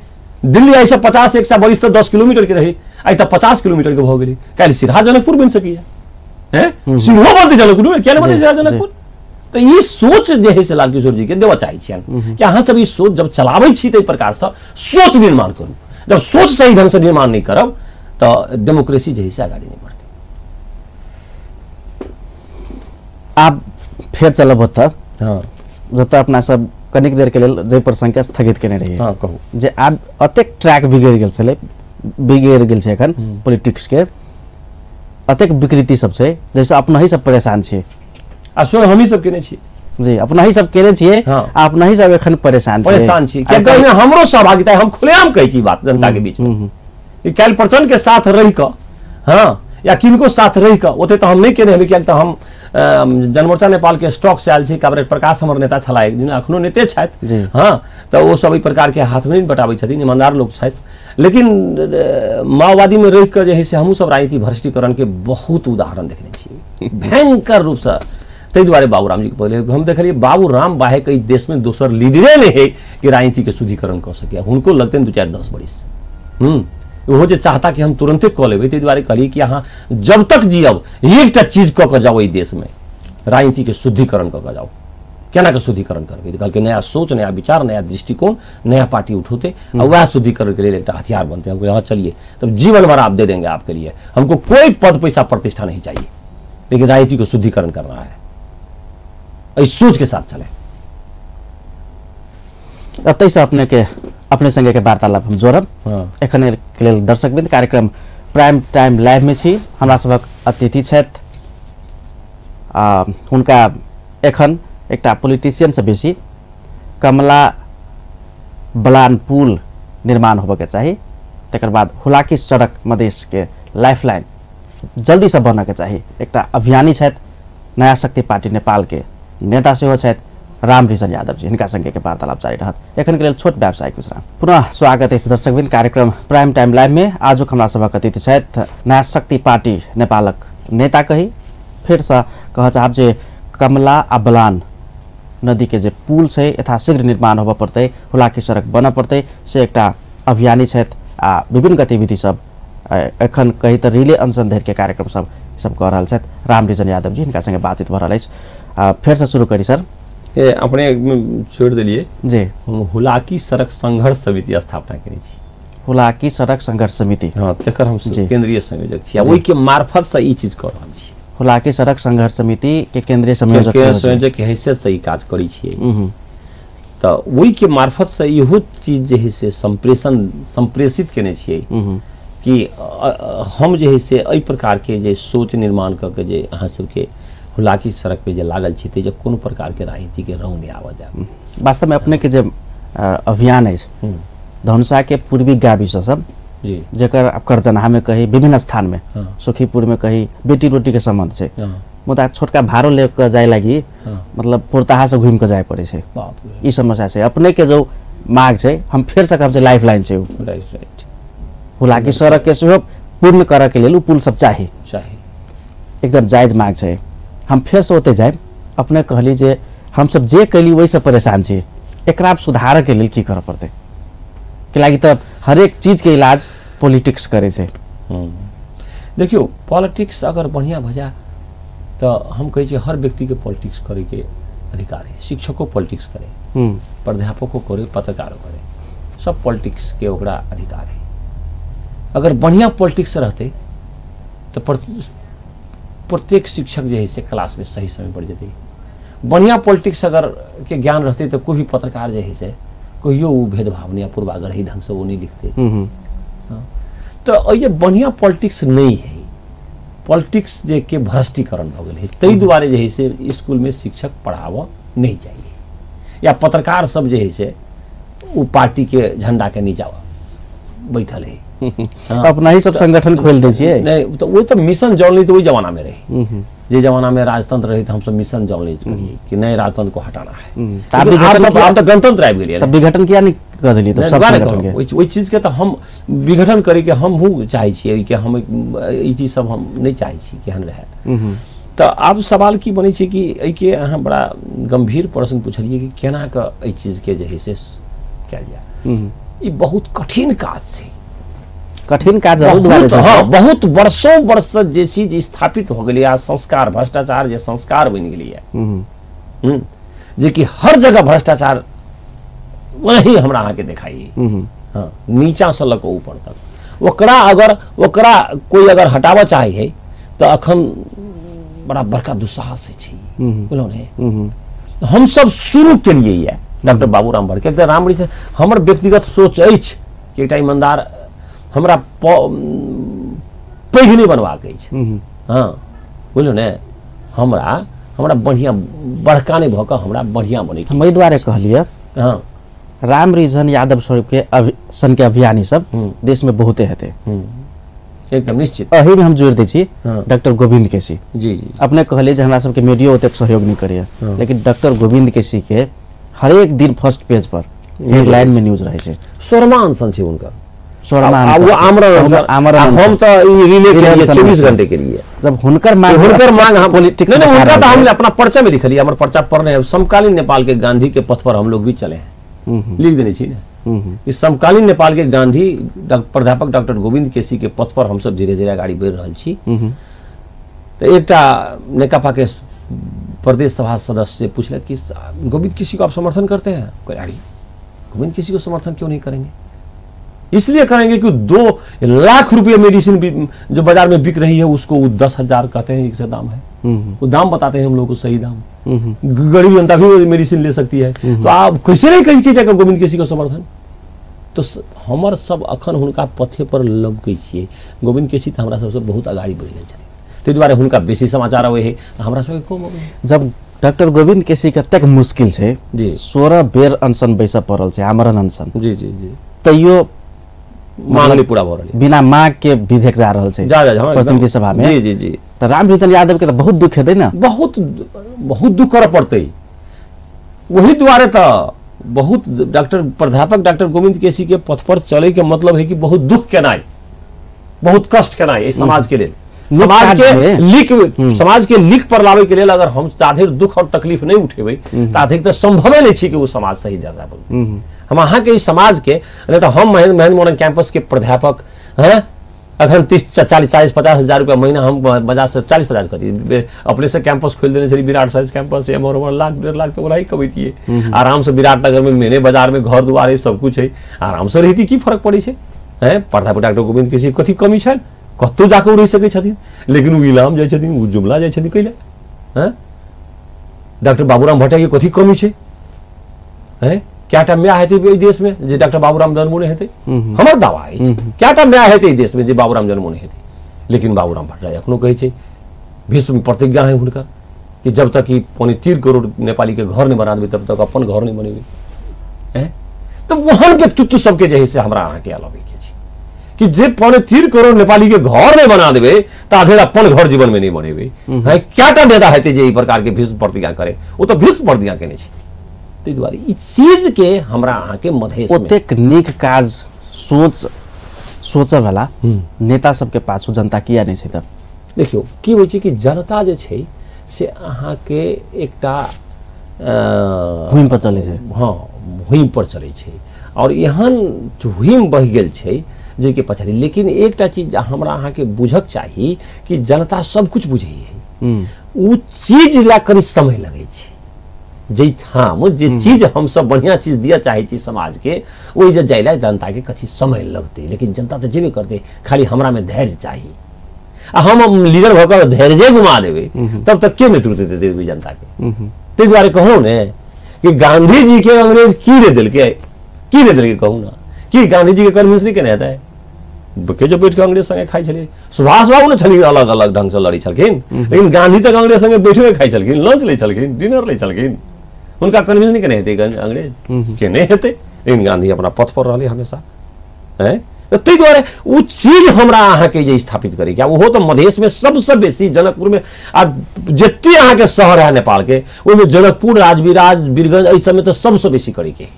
दिल्ली आइ से 50-100 बरिस तऽ 10 किलोमीटर के रही, आइ तऽ 50 किलोमीटर के भऽ गेलै, काल्हि सिरहा जनकपुर बनि सकैया, हैं सिरहो बनतै जनकपुर, किया नहि बनतै सिरहा जनकपुर? तो ये सोच जे है से लाल किशोर जी के देबऽ चाहै छियनि कि अहाँ सब ई सोच जब चलाबै छी ताहि प्रकार से सोच निर्माण करू, जब सोच सही ढंग से निर्माण नहीं करब तऽ डेमोक्रेसी जे है से अगाड़ी नहीं बढ़तै। आब फेर चलब ओतऽ जतऽ अपना सब कनिक देर के लेल जाहि प्रसंग के स्थगित केने रहियै। हाँ कहू। जे आब अतेक ट्रैक बिगड़ि गेल छलै, बिगड़ि गेल छै एखन पॉलिटिक्स के, अतेक विकृति सब छै जैसे अपनहि सब परेशान छियै। आ स्वयं हमही सब केने छी जी, अपनहि सब केने छियै। हाँ। आ अपनहि सब एखन परेशान छियै, परेशान छी, कियाकि एहिमे हमरो सहभागिता, हम खुलेआम कहै छी बात जनता के बीच में कि काल्हि प्रचंड के साथ रहि कऽ, हाँ या किनको साथ रहि कऽ, ओते तऽ हम नहि केने हेबै, कियाकि तऽ हम जनमोर्चा नेपाल के स्टॉक से आयल छी, काबरे प्रकाश हमर नेता छलाह एक दिन, अखनो नेते छथि, हाँ तऽ ओ सब एहि प्रकार के हाथ में नहि बटाबै छथिन, ईमानदार लोक छथि। लेकिन माओवादी में रहि कऽ जे है से हमहूँ सब राजनीति भ्रष्टीकरण के बहुत उदाहरण देखने छियै भयंकर रूपसँ। ताहि दुआरे बाबूराम जी के पहिले हम देखलियै, बाबूराम बाहेक एहि देशमे दोसर लीडरे नहि है कि राजनीतिके शुद्धिकरण कऽ सकैए, हुनको लगतनि 2-4-10 बरिस। ओहो जे चाहता कि हम तुरंते कऽ लेबै, ताहि दुआरे कहलियै कि अहाँ जब तक जियब एकटा चीज कऽ कऽ जाउ एहि देशमे, राजनीतिके शुद्धिकरण कऽ कऽ जाउ। केना कऽ शुद्धिकरण करबै? तऽ कहलकै नया सोच, नया विचार, नया दृष्टिकोण, नया पार्टी उठौतै आ वएह शुद्धिकरण के लेल एकटा हथियार बनतै। हम कहलियै हाँ चलिए, तब जीवन भर आप दे देंगे आपके लिए, हमको कोई पद पैसा प्रतिष्ठा नहीं चाहिए, लेकिन राजनीति को शुद्धिकरण करना है, एहि सोच के साथ चले। एतहिसँ अपने के अपने संगे के वार्तालाप हम जोड़ब। एखन के लेल दर्शकवृंद कार्यक्रम प्राइम टाइम लाइव में छी, हमरा सभक अतिथि छथि आ हुनका एखन एकटा पॉलिटिशियन से बेसी कमला बलान पुल निर्माण होबऽके चाही, तकर बाद हुलाकी सड़क मधेश के लाइफलाइन जल्दी से बनऽके चाही, एकटा अभियानी छथि, नया शक्ति पार्टी नेपाल के नेता सेहो छथि राम रिजन यादव जी, हिनका संगे के वार्तालाप जारी रहत। एखन के लेल छोट व्यावसायिक विश्राम। पुनः स्वागत अछि दर्शकवृंद कार्यक्रम प्राइम टाइम लाइव में। आजुक हमरा सभक अतिथि छथि नया शक्ति पार्टी नेपालक नेता कही, फेरसँ कह चाहब जे कमला आ बलान नदी के जे पुल छै यथाशीघ्र निर्माण होबऽ पड़तै, हुलाकी सड़क बनऽ पड़तै, से एकटा अभियानी छथि आ विभिन्न गतिविधि सब एखन कही तऽ रिले अनशन धरि के कार्यक्रम सब सब कऽ रहल छथि राम रिजन यादव जी, हिनका संगे बातचीत भऽ रहल अछि। फेरसँ शुरू करी सर। अपने छोड़ि देलियै जी। हम हुलाकी सड़क संघर्ष समिति स्थापना केने छी। हुलाकी सड़क संघर्ष समिति, हाँ, तकर हम केंद्रीय संयोजक छी आ ओहिके मार्फत से ई चीज कऽ रहल छी। हुलाकी सड़क संघर्ष समिति के केंद्रीय संयोजक के हैसियत से ई काज करै छियै। तऽ ओहिके मार्फतसँ इहो चीज जे है से सम्प्रेषित केने छियै कि हम जे है से एहि प्रकारके जे सोच निर्माण कऽ के जे अहाँ सबके हुलाकी सड़क पे जे लागल छी ते जे कोनो प्रकारके राजनीतिके रंग नहि आबऽ देब। वास्तवमे अपनेके जे अभियान अछि धनुषाके पूर्वी गाविस सब जी, जकर करजनहामे कही विभिन्न स्थानमे, सुखीपुरमे कही बेटी रोटीके सम्बन्ध छै, मुदा छोटका भाड़ो ले के जाय लागि मतलब पुरताहा से घूमि के जाय पड़ै छै, ई समस्या छै। अपने के जो माग छै हम फेर से कहब जे लाइफ लाइन छै, राइट राइट, हुलाकी सड़क के सेहो पूर्ण करऽ के लेल उ पुल सब चाही, एकदम जायज माग छै। हम फेर से ओतय जायब। अपने कहली जे हमसब जे कैली ओहिसँ परेशान छी, एकरा सुधारऽ के लेल की करऽ पड़तै? कि तऽ हरेक चीज के इलाज पॉलिटिक्स करै छै। देखियौ पॉलिटिक्स अगर बढ़िआँ भऽ जाए तऽ हम कहै छियै हर व्यक्तिके पॉलिटिक्स करैके अधिकार है। शिक्षको पॉलिटिक्स करे, प्राध्यापको करे, पत्रकारो करे, सब पॉलिटिक्सके ओकरा अधिकार है। अगर बढ़िआँ पॉलिटिक्स रहतै तऽ प्रत्येक शिक्षक जे है से क्लासमे सही समय पर जेतै। बढ़िआँ पॉलिटिक्स अगर के ज्ञान रहतै तऽ कोइ भी पत्रकार जे है से कहियो ओ भेदभाव नहीं, पूर्वाग्रही ढंगसँ ओ नहीं लिखतै। तऽ एहि बढ़िआँ पॉलिटिक्स नहीं है, पॉलिटिक्स जे के भ्रष्टीकरण भऽ गेल है, ताहि दुआरे जे है से स्कूलमे शिक्षक पढ़ाबऽ नहीं चाहिए या पत्रकार सब जे है से ओ पार्टीके झंडाके नीचा बैठल है। अपना ही सब संगठन खोल दै छियै। नहीं तऽ ओ तऽ मिशन जॉनली तऽ ओहि जमानामे रहे, जे जमानामे राजतंत्र रहे तऽ हमसब मिशन जॉनली करियै कि नहीं राजतंत्र को हटाना है। आब तऽ गणतंत्र आबि गेलै, विघटन किया नहीं कऽ देलियै? तऽ सब संगठन के ओहि चीजके तऽ हम विघटन करैके हमहूँ चाहै छियै कि हम ई चीज सब हम नहि चाहै छी केहन रहए। तऽ आब सवाल की बनै छै कि एहिके अहाँ बड़ा गंभीर प्रश्न पुछलियै कि केना कऽ एहि चीजके जे है से कयल जाय। ई बहुत कठिन काज छै, कठिन काज बहुत, हाँ, बहुत वर्षों वर्ष जे चीज स्थापित हो गेलै संस्कार, भ्रष्टाचार जे संस्कार बनि गेलैए, जे कि हर जगह भ्रष्टाचार वही हमरा अहाँके देखाइए, हाँ, नीचाँसँ लऽ कऽ ऊपर तक। ओकरा अगर ओकरा कोइ अगर हटाबऽ चाहै है तऽ अखन बड़ा बड़का दुस्साहस छै, बुझलहुँ ने। हमसब शुरू केलियै ये डॉक्टर बाबूराम भट्ट के, राम हमर व्यक्तिगत सोच अछि कि एकटा ईमानदार हमरा पैघ नहि बनबाक अछि, हाँ बुझलहुँ ने, हमरा हमरा बढ़िआँ बड़का नहि भऽ कऽ हमरा बढ़िआँ बनैके। हम एहि दुआरे कहलियै, हाँ, राम रिझन यादव स्वरूपके सन के अभियानी सब देशमे बहुते हेतै, एकदम निश्चित। एहिमे हम जोड़ि दै छी डॉक्टर गोविंद केसी जी। जी अपने कहलियै जे हमरा सबके मीडियो ओतेक सहयोग नहि करैए, लेकिन डॉक्टर गोविंद केसी के हरेक दिन फर्स्ट पेज पर हेडलाइन में न्यूज रहै छै। सोरमान सन छै हुनकर, हम तऽ ई रिले के लिए 24 घंटे के लिए जब हुनकर मांग, हुनकर मांग हम पॉलिटिक्स नहीं, हुनका तो हमने अपना पर्चा में लिखलिए, हमर पर्चा पढ़ने हैं, समकालीन नेपाल के गांधी के पथ पर हम लोग भी चले हैं, लिख देने छी ने कि समकालीन नेपाल के गांधी प्राध्यापक डॉक्टर गोविंद केसी के पथ पर हम सब धीरे धीरे अगाडि बढ़ि रहल छी। तऽ एकटा नेकपा के प्रदेश सभा सदस्य पूछलथि कि गोविंद केसी को आप समर्थन करते हैं? अरे गोविंद केसी को समर्थन क्यों नहीं करेंगे? इसलिए करेंगे कि 2 लाख रुपये मेडिसिन जो बाजार में बिक रही है उसको वो 10,000 कहते हैं इसका दाम है, वो दाम बताते हैं हम लोगों को सही दाम, गरीब जनता भी मेडिसिन ले सकती है, तो आप कैसे नहीं कही जाएगा गोविंद केसी को समर्थन? तो हमर सब अखन हुनका पथे पर लमकै छियै। गोविंद केसी तऽ हमरा सबसँ बहुत अगाडि बढ़ि गेल छथिन, ताहि दुआरे हुनका बेसी समाचार अबै है, हमरा सबके कम अबै है। जब डॉक्टर गोविंद केसी कतेक मुश्किल छै जी, 16 बेर अनशन बैसऽ पड़ल छै, आमरण अनशन, जी जी जी, तैयो मांग नहीं पूरा भऽ रहल, बिना मांग के विधेयक जा रहल छै जा जा प्रतिनिधि सभा में। जी जी जी, तऽ रामभूषण यादव के तऽ बहुत दुख हेतै ने, बहुत बहुत दुख करऽ पड़तै। वही दुआरे तऽ बहुत डॉक्टर प्राध्यापक डॉक्टर गोविंद केसी के पथ पर चले के मतलब है कि बहुत दुख केनाइ, बहुत कष्ट केनाइ एहि समाज के लेल, समाज के लीक, समाज के लीक पर लाबै के लेल अगर हम ताधरि दुख और तकलीफ नहीं उठेबै ताधरि तऽ संभवे नहीं छै कि वो समाज सही जगह पर। हम अहाँके इस समाज के नहीं तो हम महेंद्र मोरंग कैंपस के प्राध्यापक हैं, अखन 30 40 40 50 हजार रुपया महीना हम बाजार से 40 50 करी अपने से कैंपस खोल देने छली, विराट साइज कैंपस एम्हर ओम्हर लाख 1.5 लाख तो ओना कमैतियै आराम से, विराटनगर में मेने बाजार में घर दुआर सब कुछ है, आराम से रहिती, की फर्क पड़ै छै? हैं प्राध्यापक डॉक्टर गोविंद केसी कथी कमी छनि? कतहु जाकऽ ओ रहि सकै छथिन, लेकिन ओ इलाम जाइ छथिन, ओ जुमला जाइ छथिन, कैला? हैं डॉक्टर बाबूराम भट्टाई के कथी कमी छै? हैं कएटा माय हेतै एहि देशमे जे डॉक्टर बाबूराम जन्मो नहि हेतै? हमर दावा अछि कएटा माय हेतै एहि देशमे जे बाबूराम जन्मो नहि हेतै? लेकिन बाबूराम भट्टराई एखनो कहै छै, भीष्म प्रतिज्ञा है हुनकर कि जब तक ई 2.75 करोड़ नेपाली के घर नहीं बना देबै तब तक अपन घर नहीं बनेबै। तऽ ओहन व्यक्तित्व सबके जे है से हमरा अहाँके अलावे छै कि जे 2.75 करोड़ नेपाली के घर नहीं बना देबै ता धरि अपन घर जीवन में नहीं बनेबै। कएटा नेता हेतै जे एहि प्रकार के भीष्म प्रतिज्ञा करे? ओ तऽ भीष्म प्रतिज्ञा केने छै। ताहि दुआरे ई चीज के हमरा अहाँके मधेश में ओतेक नीक काज सोचऽ वाला नेता सबके पाछू जनता किया नहि छै? तब देखियौ की होइ छै कि जनता जे छै से अहाँके एकटा हुइम पर चलै छै। हँ, हुइम पर चलै छै और एहन हुइम बहि गेल छै जाहिके पछाड़ी। लेकिन एकटा चीज हमरा अहाँके बुझक चाही कि जनता सब कुछ बुझै है, ओ चीज ला कनि समय लगै छै। जाहिठाम जे चीज हमसब बढ़िआँ चीज दिअ चाहै छी समाजके, ओहि जे जाइ ला जनताके कथी समय लगतै, लेकिन जनता तऽ जेबे करतै। खाली हमरामे धैर्य चाही आ हम लीडर भऽ कऽ धैर्य घुमा देबै तब तक के नेतृत्व देबै जनताके? ताहि दुआरे कहलहुँ ने कि गांधी जी के अंग्रेज की रे देलकै, की रे देलकै कहू ना? कि गांधी जी के कन्विंस नहि केने हेतै? के जो बैठ के अंग्रेज संगे खाइ छलियै, सुभाष बाबू ने छलियै अलग अलग ढंगसँ लड़ै छलखिन, लेकिन गांधी तक अंग्रेज संगे बैठे के खाइ छलखिन, लंच लै छलखिन, डिनर लै छलखिन। हुनका कन्विंस नहि केने हेतै अंग्रेज? केने हेतै, लेकिन गांधी अपना पथ पर रहलै हमेशा। ताहि दुआरे ओ चीज हमरा अहाँके जे स्थापित करैके, ओहो तऽ मधेशमे सबसँ बेसी जनकपुरमे, आ जते अहाँके शहर है नेपालके ओहिमे जनकपुर, राजविराज, वीरगंज एहि सबमे तऽ सबसँ बेसी करैके है।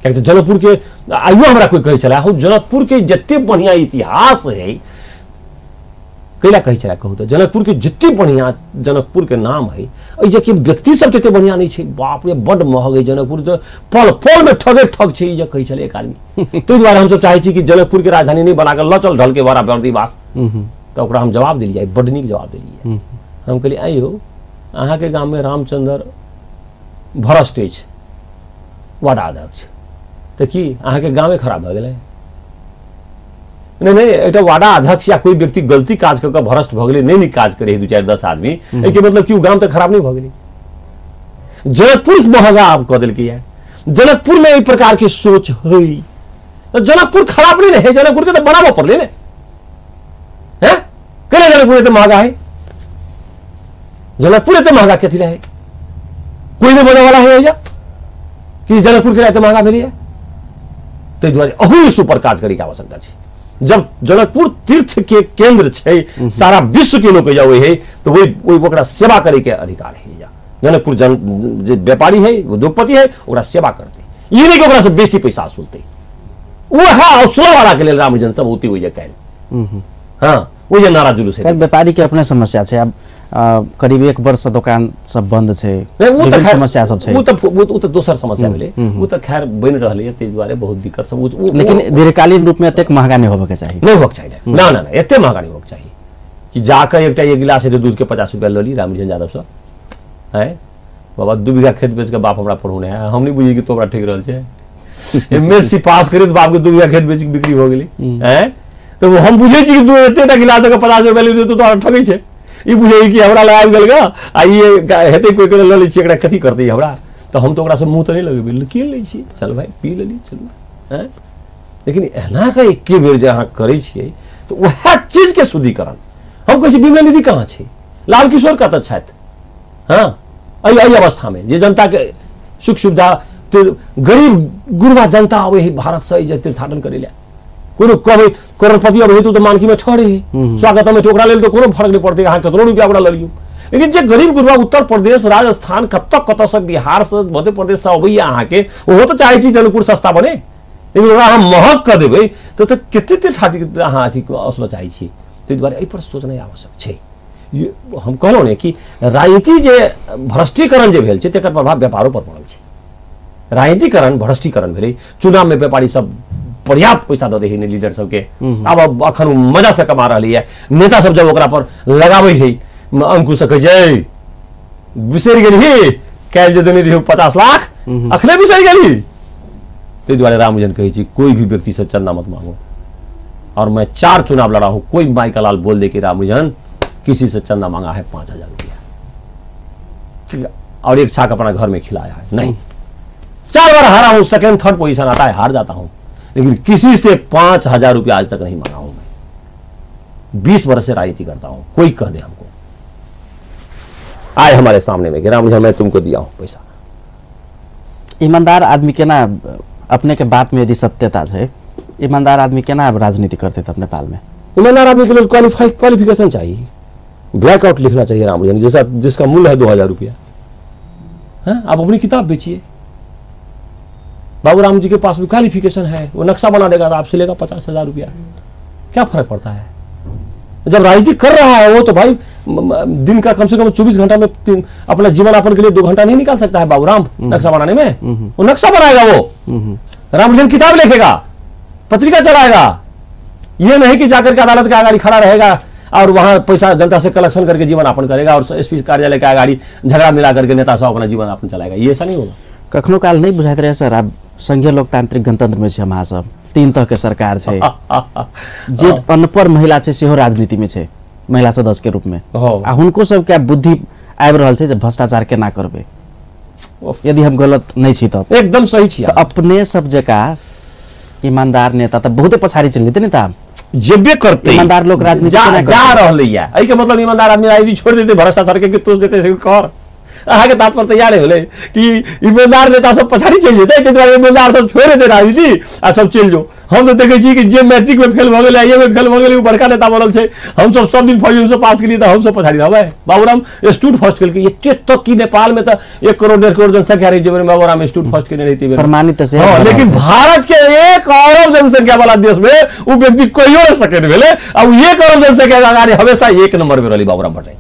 कियाकि तऽ जनकपुरके आइयो हमरा कोइ कहै छलै हौ जनकपुरके जते बढ़िआँ इतिहास है, कैला कहै छलै कहू तऽ जनकपुरके जते बढ़िआँ जनकपुरके नाम है, एहि जे कि व्यक्ति सब तते बढ़िआँ नहि छै, बाप रे बड्ड महग है जनकपुर, तऽ पल पलमे ठगे ठग छै, ई जे कहै छलै एक आदमी। ताहि दुआरे हमसब चाहै छी कि जनकपुरके राजधानी नहि बनाकऽ लऽ चल ढलके बड़ा बर्दीवास। तऽ ओकरा हम जवाब देलियै, बड्ड नीक जवाब देलियै। हम कहलियै आइ यौ अहाँके गाममे रामचन्द्र भ्रष्ट अछि वार्डाध्यक्ष, तऽ की अहाँके गामे खराब भऽ गेलै? नहीं नहीं, एकटा वार्डा अध्यक्ष या कोई व्यक्ति गलती काज कऽ कऽ भ्रष्ट भऽ गेलै, नहि नीक काज करै 2-4-10 आदमी, एहिके मतलब कि ओ गाम तऽ खराब नहि भऽ गेलै? जनकपुर महगा आब कऽ देलकै है, जनकपुरमे एहि प्रकारके सोच है तऽ जनकपुर खराब नहीं है, जनकपुरके तऽ बनाबऽ पड़लै ने। हैं कैला जनकपुर एते महगा है? जनकपुर एते महगा कथी लए है? कोई नहि बनैवला है एहिजा कि जनकपुर के एते महगा भेलैए? ताहि दुआरे अहू इशू पर काज करैके आवश्यकता छै। जब जनकपुर तीर्थ के केंद्र छै, सारा विश्व के लोग अबै है, तो वही ओकरा सेवा करे के अधिकार है। जनकपुर जन जे व्यापारी है, उद्योगपति है, ओकरा सेवा करते, ई नहीं कि ओकरा से बेसी पैसा वसूलते। वह असुला वाला के लेल रामजन सब होती हुई काल्हि। हाँ, वही नारा जुलूस है। व्यापारी के अपने समस्या छै, अब करीब 1 वर्ष दोकान सब बंद छै, समस्या सब छै। ओ तऽ दोसर समस्या भेलै, ओ तऽ खैर बनि रहलै, ताहि दुआरे बहुत दिक्कत सब। लेकिन दीर्घकालीन रूप में एतेक महगा नहि होबऽ के चाही, नहि होबऽ के चाही, ना ना ना, एते महगा नहि होबऽ के चाही कि जाकऽ एकटा 1 गिलास हेतै दूध के 50 रुपया लऽ ली रामजन यादवसँ। आँय बाबा 2 बीघा खेत बेच कऽ बाप हमरा पढ़ौने है, हम नहि बुझी कि तो हमरा ठकि रहल छै। एम.एस.सी पास करी तऽ बापके 2 बीघा खेत बेच कऽ बिक्री भऽ गेलै। आँय तऽ हम बुझै छी कि तू एतेटा गिलास दऽ कऽ 50 रुपया लेबै तऽ तोरा ठकै छै। ई बुझै कि हमरा लग आबि गेल ग आ ई हेतै कोइ के लऽ लै छियै, एकरा कथी करतै हमरा? तऽ हम तऽ ओकरासँ मुँह तऽ नहि लगेबै, की लै छियै, चल भाइ पी लेली चलू। आँय लेकिन एना कऽ एके बेर जे अहाँ करै छियै तऽ उएह चीजके शुद्धिकरण हम कहै छी। विमला निधि कहाँ छै? लाल किशोर कतऽ छथि? हाँ, एहि अवस्थामे जे जनताके सुख सुविधा, गरीब गुरबा जनता अबै है भारतसँ जे तीर्थाटन करै लए, कोनो कहबै करोड़पति अबै है तऽ मानकीमे ठहरे है, स्वागतमे ओकरा लेल तऽ कोनो फर्क नहि पड़तै, अहाँ कतनो रुपया ओकरा लऽ लियौ। लेकिन जे गरीब गुरबा उत्तर प्रदेश, राजस्थान, कतऽ कतऽसँ, बिहारसँ, मध्य प्रदेशसँ अबैया अहाँके, ओहो तऽ चाहै छी जनकपुर सस्ता बने, लेकिन ओकरा अहाँ महग कऽ देबै तऽ कते तीर्थाटन अहाँ अथी असलऽ चाहै छी। ताहि दुआरे एहिपर सोचनाइ आवश्यक छै। हम कहलहुँ ने कि राजनीति जे भ्रष्टीकरण जे भेल छै तकर प्रभाव व्यापारो पर पड़ल छै। राजनीतिकरण भ्रष्टीकरण भेलै, चुनावमे व्यापारी सब पर्याप्त पैसा दऽ दै है लीडर सबके, आब अखन ओ मजासँ कमा रहलैए। नेता सब जब ओकरा पर लगाबै है अंकुश तऽ कहै छै बिसरि गेलही काल्हि जे देने रहियौ 50 लाख, अखने बिसरि गेलही। ताहि दुआरे रामजन कहै छी कोई भी व्यक्ति से चंदा मत मांगो, और मैं 4 चुनाव लड़ा हूँ, कोई माई का लाल बोल दे कि रामजन किसी से चंदा मांगा है 5000 रुपया और एक छाक अपना घर में खिलाया है, नहीं। 4 बार हारा हूँ, सेकेंड थर्ड पोजीशन आता है, हार जाता हूँ, लेकिन किसी से 5,000 रुपया आज तक नहीं मांगा हूँ मैं। 20 वर्ष से राजनीति करता हूँ, कोई कह दे हमको, आए हमारे सामने में कि राम मैं तुमको दिया हूँ पैसा। ईमानदार आदमी के ना अपने के बात में यदि सत्यता है, ईमानदार आदमी के ना राजनीति करते थे नेपाल में। ईमानदार आदमी के लिए क्वालिफिकेशन चाहिए, ब्लैकआउट लिखना चाहिए राम, जैसा जिसका मूल्य है 2,000 रुपया। हाँ, आप अपनी किताब बेचिए। बाबू राम जी के पास भी क्वालिफिकेशन है, वो नक्शा बना देगा तो आपसे लेगा 50,000 रुपया। क्या फर्क पड़ता है? जब राजनीति कर रहा है वो तो भाई दिन का कम से कम 24 घंटा में अपना जीवन यापन के लिए 2 घंटा नहीं निकाल सकता है बाबू राम नक्शा बनाने में। वो नक्शा बनाएगा, वो रामजन किताब लिखेगा, पत्रिका चलाएगा, ये नहीं कि जाकर के अदालत के आगाड़ी खड़ा रहेगा और वहां पैसा जनता से कलेक्शन करके जीवन यापन करेगा और एसपी कार्यालय के आगाड़ी झगड़ा मिला करके नेता सब अपना जीवन यापन चलाएगा, ये ऐसा नहीं होगा। कखनो काल नहीं बुझाइत रहे सर, आप संघीय लोकतांत्रिक गणतंत्र में छी, हम सब 3 तरह के सरकार छै, जे अनपढ़ महिला छै सेहो राजनीति में छै महिला सदस्य के रूप में, आ हुनको सबके बुद्धि आबि रहल छै जे भ्रष्टाचार केना करबै। यदि हम गलत नहीं छी तब एकदम सही छी। तो अपने सब जका ईमानदार नेता त बहुते पछाड़ी चलि जेतै ने, त जेबे करते ईमानदार लोग राजनीति जा रहलै या। एहि के मतलब ईमानदार आदमी राजनीति छोड़ देते, भ्रष्टाचार के तोष देते से कर। अहाँके तात्पर्य तैयार होलै कि ईमानदार नेता सब पछाड़ी चलि जेतै, ताहि दुआरे ईमानदार सब छोड़ि देतै राजनीति आ सब चलि जो। हम तऽ देखै छी कि जे मैट्रिक में फेल भऽ गेलै, आई ए में फेल भऽ गेलै, ओ बड़का नेता बनल छै। हम सब सब दिन फर्स्ट से पास केलियै तऽ हम सब पछाड़ी रहबै। बाबूराम स्टूड फर्स्ट केलकै, एते तक कि नेपाल में तऽ 1 करोड़ 1.5 करोड़ जनसंख्या रही, जे बाबूराम स्टूड फर्स्ट केने रही प्रमाणित से। हाँ, लेकिन भारत के 1 अरब जनसंख्या वाला देश में ओ व्यक्ति कहियो नहि सेकेंड भेलै, आ ओ 1 अरब जनसंख्या के अगाडि हमेशा 1 नंबर में रहली बाबूराम भट्टराई,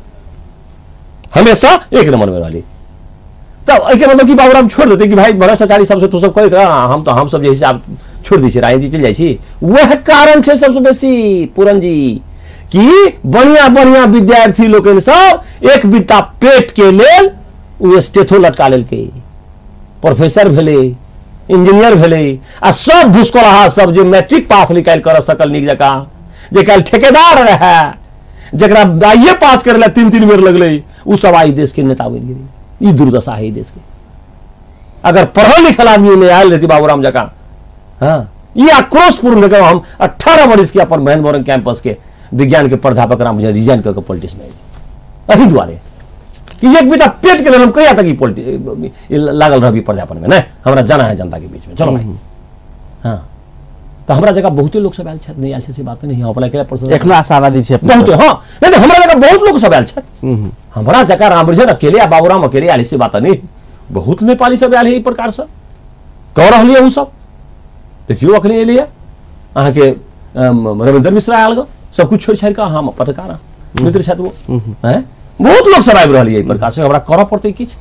हमेशा 1 नंबर में रहली। तब एहिके मतलब कि बाबूराम छोड़ देते कि भाई भ्रष्टाचारी सबसे तू सब करैत रह, हम तो हम सब जे हिसाब छोड़ दै छी, राजनीति चलि जाइ छी। वएह कारण छै सबसे बेसी पूरन जी कि बढ़िया बढ़िया विद्यार्थी लोकनि सब एक बित्ता पेट के लेल ओ स्टेथो लटका लेलकै, प्रोफेसर भेलै, इंजीनियर भेलै, आ सब भुसकोलहा सब जे मैट्रिक पास निकालि कर सकल नीक जकाँ, जे काल्हि ठेकेदार रहए, जकरा आई ए पास करै लए 3-3 बेर लगलै, ओ सब आइ देश के नेता बनि गेलै। ई दुर्दशा है देश के। अगर पढ़ल लिखल आदमी में आयल रहती बाबूराम जकाँ, हाँ, ये आक्रोशपूर्ण देखो। हम 18 वर्ष के अपन महेंद्र मोरंग कैंपस के विज्ञान के प्राध्यापक राम रिजाइन करके पॉलिटिक्स में अही दुआरे कि एक बेटा पेट के लेल हम कहिया तक ई पॉलिटिक्स लागल रहबी प्राध्यापन में, नहीं हमरा जाना है जनता के बीच में, चलो भाई। हाँ, तो हमरा जगह बहुते लोग सब आयल छथि, नहीं आयल छै से बात नहीं, हम अपना अकेला पर्सन एखनो आशावादी छी बहुते। हाँ, नहीं हमरा जगह बहुत लोग सब आयल छथि, हमरा जगह रामवृजन अकेले आ बाबूराम अकेले आयल से बात नहीं, बहुत नेपाली सब आयल है ई प्रकार से कह रहलियै उ सब। देखियो अखने एलियै अहाँके रविन्द्र मिश्रा आयल गो, सब कुछ छोड़ि छाड़ि कऽ हम पत्रकार मित्र छथि वो, हैं बहुत लोग सब आबि रहल एहि प्रकार से, हमरा करऽ पड़तै किछु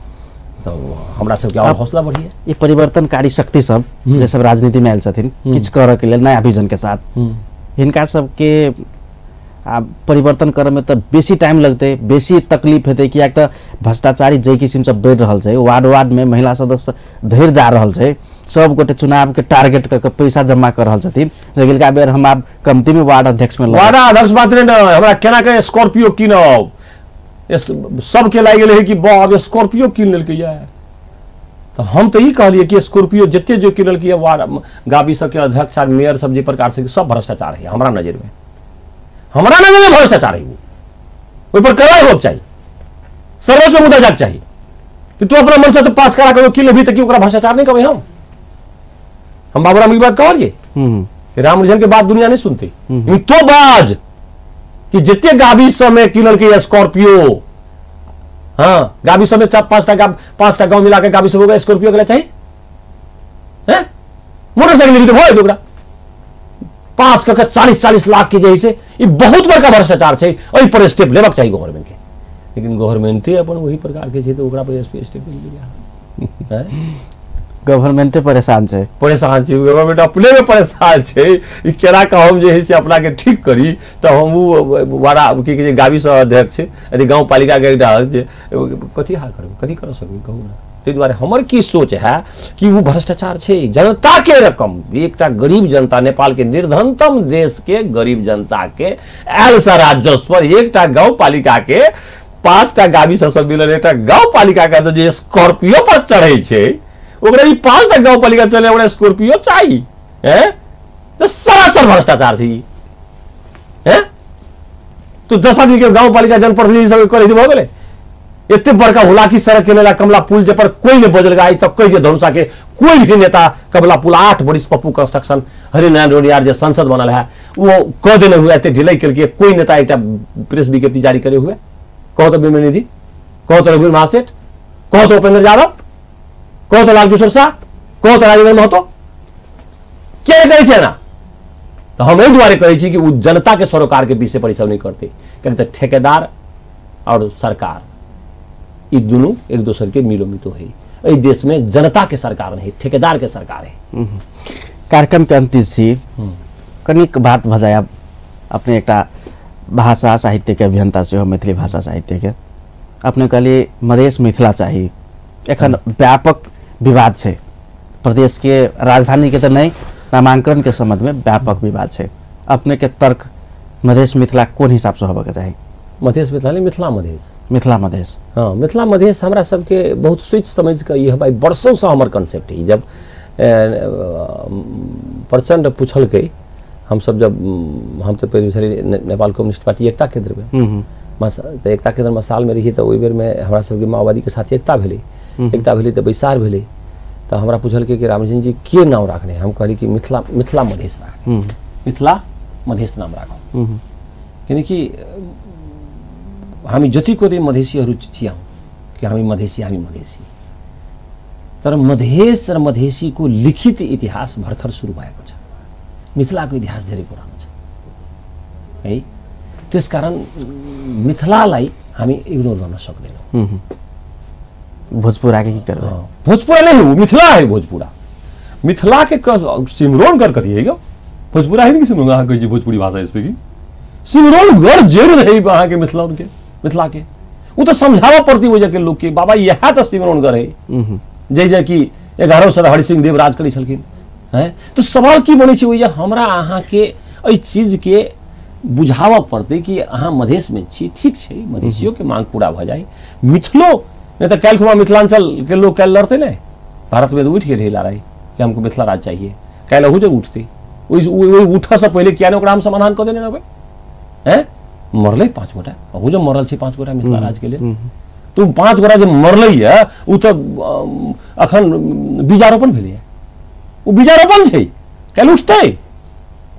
तो हमरा सबके और हौसला बढ़िए। ये परिवर्तनकारी शक्ति सब जे सब राजनीति में आयल छथिन किछु करऽ के लेल नया विजन के साथ, हिनका सबके आ परिवर्तन करऽ में तऽ बेसी टाइम लगतै, बेसी तकलीफ हेतै, कियाक तऽ भ्रष्टाचारी जाहि किसिम से बढ़ि रहल छै, वार्ड वार्ड में महिला सदस्य धरि जा रहल छै, सब गोटे चुनाव के टारगेट कऽ के पैसा जमा कर रहल छथिन। अगिलका बेर हम आब कमती में वार्ड अध्यक्ष में वार्ड अध्यक्ष मात्र नहि, हमरा केना के स्कॉर्पियो कीनब, सबके लागि गेलै कि बाप स्कॉर्पियो कीन लेलकै या। तऽ हम तऽ ई कहलियै कि स्कॉर्पियो जते जो किनलकै वार्ड गाबी सबके अध्यक्ष आ मेयर सब जे प्रकार से सब भ्रष्टाचार है हमरा नजर में, हमरा नजर में भ्रष्टाचार है, ओहि पर कार्रवाई होबक चाही, सर्वोच्च में मुद्दा जाक चाही कि तू अपना मन से तो पास करा के कीन लेबही तऽ की ओकरा भ्रष्टाचार नहीं कहबै हम। हम बाबूराम की बात कहलियै कि रामवृजन के बात दुनिया नहीं सुनती, तो बाज कि जते गाबी सब में किनलकै स्कॉर्पियो, हाँ गाबी सब में 4-5टा गांव मिला के गाबी सब होगा स्कॉर्पियो के चाहिए, हैं मोटरसाइकिल भी तो भऽ ओकरा पास कऽ के 40-40 लाख के जे से ई बहुत बड़का भ्रष्टाचार छै, एहि पर स्टेप लेबाक चाही गवर्नमेंट के। लेकिन गवर्नमेंटे अपन वही प्रकार के छै तऽ ओकरा पर स्टेप लेलियै, गवर्नमेंटे परेशान छै, परेशान छै गवर्नमेंट अपने में परेशान छै। ई केना कऽ हम जे है से अपना के ठीक करी, तऽ हम ओ वाड़ा की कहै छै गाबी सब अध्यक्ष यदि गाँव पालिका के एकटा जे कथी हाल करबै, कथी कर सकबै कहू ने। ताहि दुआरे हमर की सोच है कि ओ भ्रष्टाचार छै जनता के रकम, एकटा गरीब जनता नेपाल के निर्धनतम देश के गरीब जनता के आयल सा राजस्व पर एकटा गाँव पालिका के 5टा गाबी सब मिलल एकटा गाँव पालिका के जे स्कॉर्पियो पर चढ़ै छै ओकरा ई 5टा गाउँपालिका चले ओकरा स्कॉर्पियो चाही हैं। तो सरासर भ्रष्टाचार छै ई हैं। तो 10 आदमी के गाउँपालिका जनप्रतिनिधि सब करै भऽ गेलै। एते बड़का हुलाकी सड़क के लेल कमला पुल जे पर कोई नहीं बजल आइ तक कहि जे धनुषा के कोई भी नेता कमला पुल 8 बरिस पप्पू कंस्ट्रक्शन हरिनारायण रोडियार जे संसद बनल है वो कह देने हुए एते ढिलाई केलकै, कोई नेता एकटा प्रेस विज्ञप्ति जारी करे हुए। कहो तो विमल निधि, कहो तो रघुवीर महासेठ, कहो तो उपेंद्र यादव, कहो तो लालकिशोर शाह, कहो तो राजेंद्र महतो, किया करै छै ना। तो हम एहि दुआरे कहै छी कि ओ जनता के सरोकार के विषय पर ई सब नहीं करते, कियाकि तऽ ठेकेदार और सरकार ई दुनू एक दोसर के मिलोमितो है। एहि देश में जनता के सरकार नहीं, ठेकेदार के सरकार है। कार्यक्रम के अंतिम छी कनिक बात भऽ जाय। अपने एकटा भाषा साहित्य के अभियंता सेहो, मैथिली भाषा साहित्य के, अपने कहलिए मधेश मिथिला चाही। एखन व्यापक विवाद छै प्रदेश के राजधानी के तऽ नहीं, नामांकन के संबंध में व्यापक विवाद छै। अपने के तर्क मधेश मिथिला कोन हिसाब से होबऽ के चाही? मधेश मिथिला नहीं, मिथिला मधेश। मिथिला मधेश, हाँ, मिथिला मधेश हमरा सबके बहुत सोचि समझि कऽ ई भाई वर्षों से हमर कॉन्सेप्ट है। जब प्रचंड पुछलकै, हमसब जब हम तऽ पहिले छलियै नेपाल कम्युनिस्ट पार्टी एकता केंद्रमे, तऽ एकता केंद्र मसालमे रहियै, तऽ ओहि बेरमे हमरा सबके माओवादीके साथ एकता भेलै, एकता भेलै तऽ बैसार भेलै, तऽ हमरा पुछलकै कि रामसिंह जी के नाम राखने, हम कहली कि मिथिला मिथिला मधेश राख, मिथिला मधेश नाम राखौँ। किनकि हामी जतिको चाहिँ मधेसीहरू थियौँ कि हामी मधेसी, हामी मधेसी, तर मधेस र मधेसीको लिखित इतिहास भर्खर सुरु भएको छ, मिथिलाको इतिहास धेरै पुरानो छ है। त्यसकारण मिथिलालाई हामी इग्नोर गर्न सक्दैनौँ। भोजपुरा के की करबै? भोजपुरा नहीं हो, मिथिला है भोजपुरा। मिथिला के सिमरौनगढ़ कथी है भोजपुरा है कि सिमरौन? अहाँ कहै छी भोजपुरी भाषा स्पीकिंग, सिमरौनगढ़ जड़ रहे अहाँ के मिथिला के, मिथिला के वो तो समझाबऽ पड़ती ओहि जगह के लोग के, बाबा इएह तऽ सिमरौनगढ़ है जे जे कि 11 सौ हरि सिंह देव राज करै छलखिन हैं। तो सवाल की बनै छै ओहि हमरा अहाँ के एहि चीज के बुझाबऽ पड़तै कि अहाँ मधेशमे छी, ठीक छै मधेसियोके मांग पूरा भऽ जाय, मिथिलो नहीं तो काल्हि खुमा मिथिलांचल के लोग काल्हि लड़ते नहीं, भारत में तो उठि गेल रहै लड़ाई कि हमको मिथिला राज चाहिए, काल्हि अहू जे उठतै ओहि उठऽसँ पहिले किया नहि ओकरा हम समाधान कऽ देने रहबै हैं। मरलै 5 गोटा, अहू जे मरल छै 5 गोटा मिथिला राजके लेल, तो 5 गोटा जे मरलै यऽ ओ तऽ अखन बीजारोपण भेलैए, ओ बीजारोपण छै, काल्हि उठतै।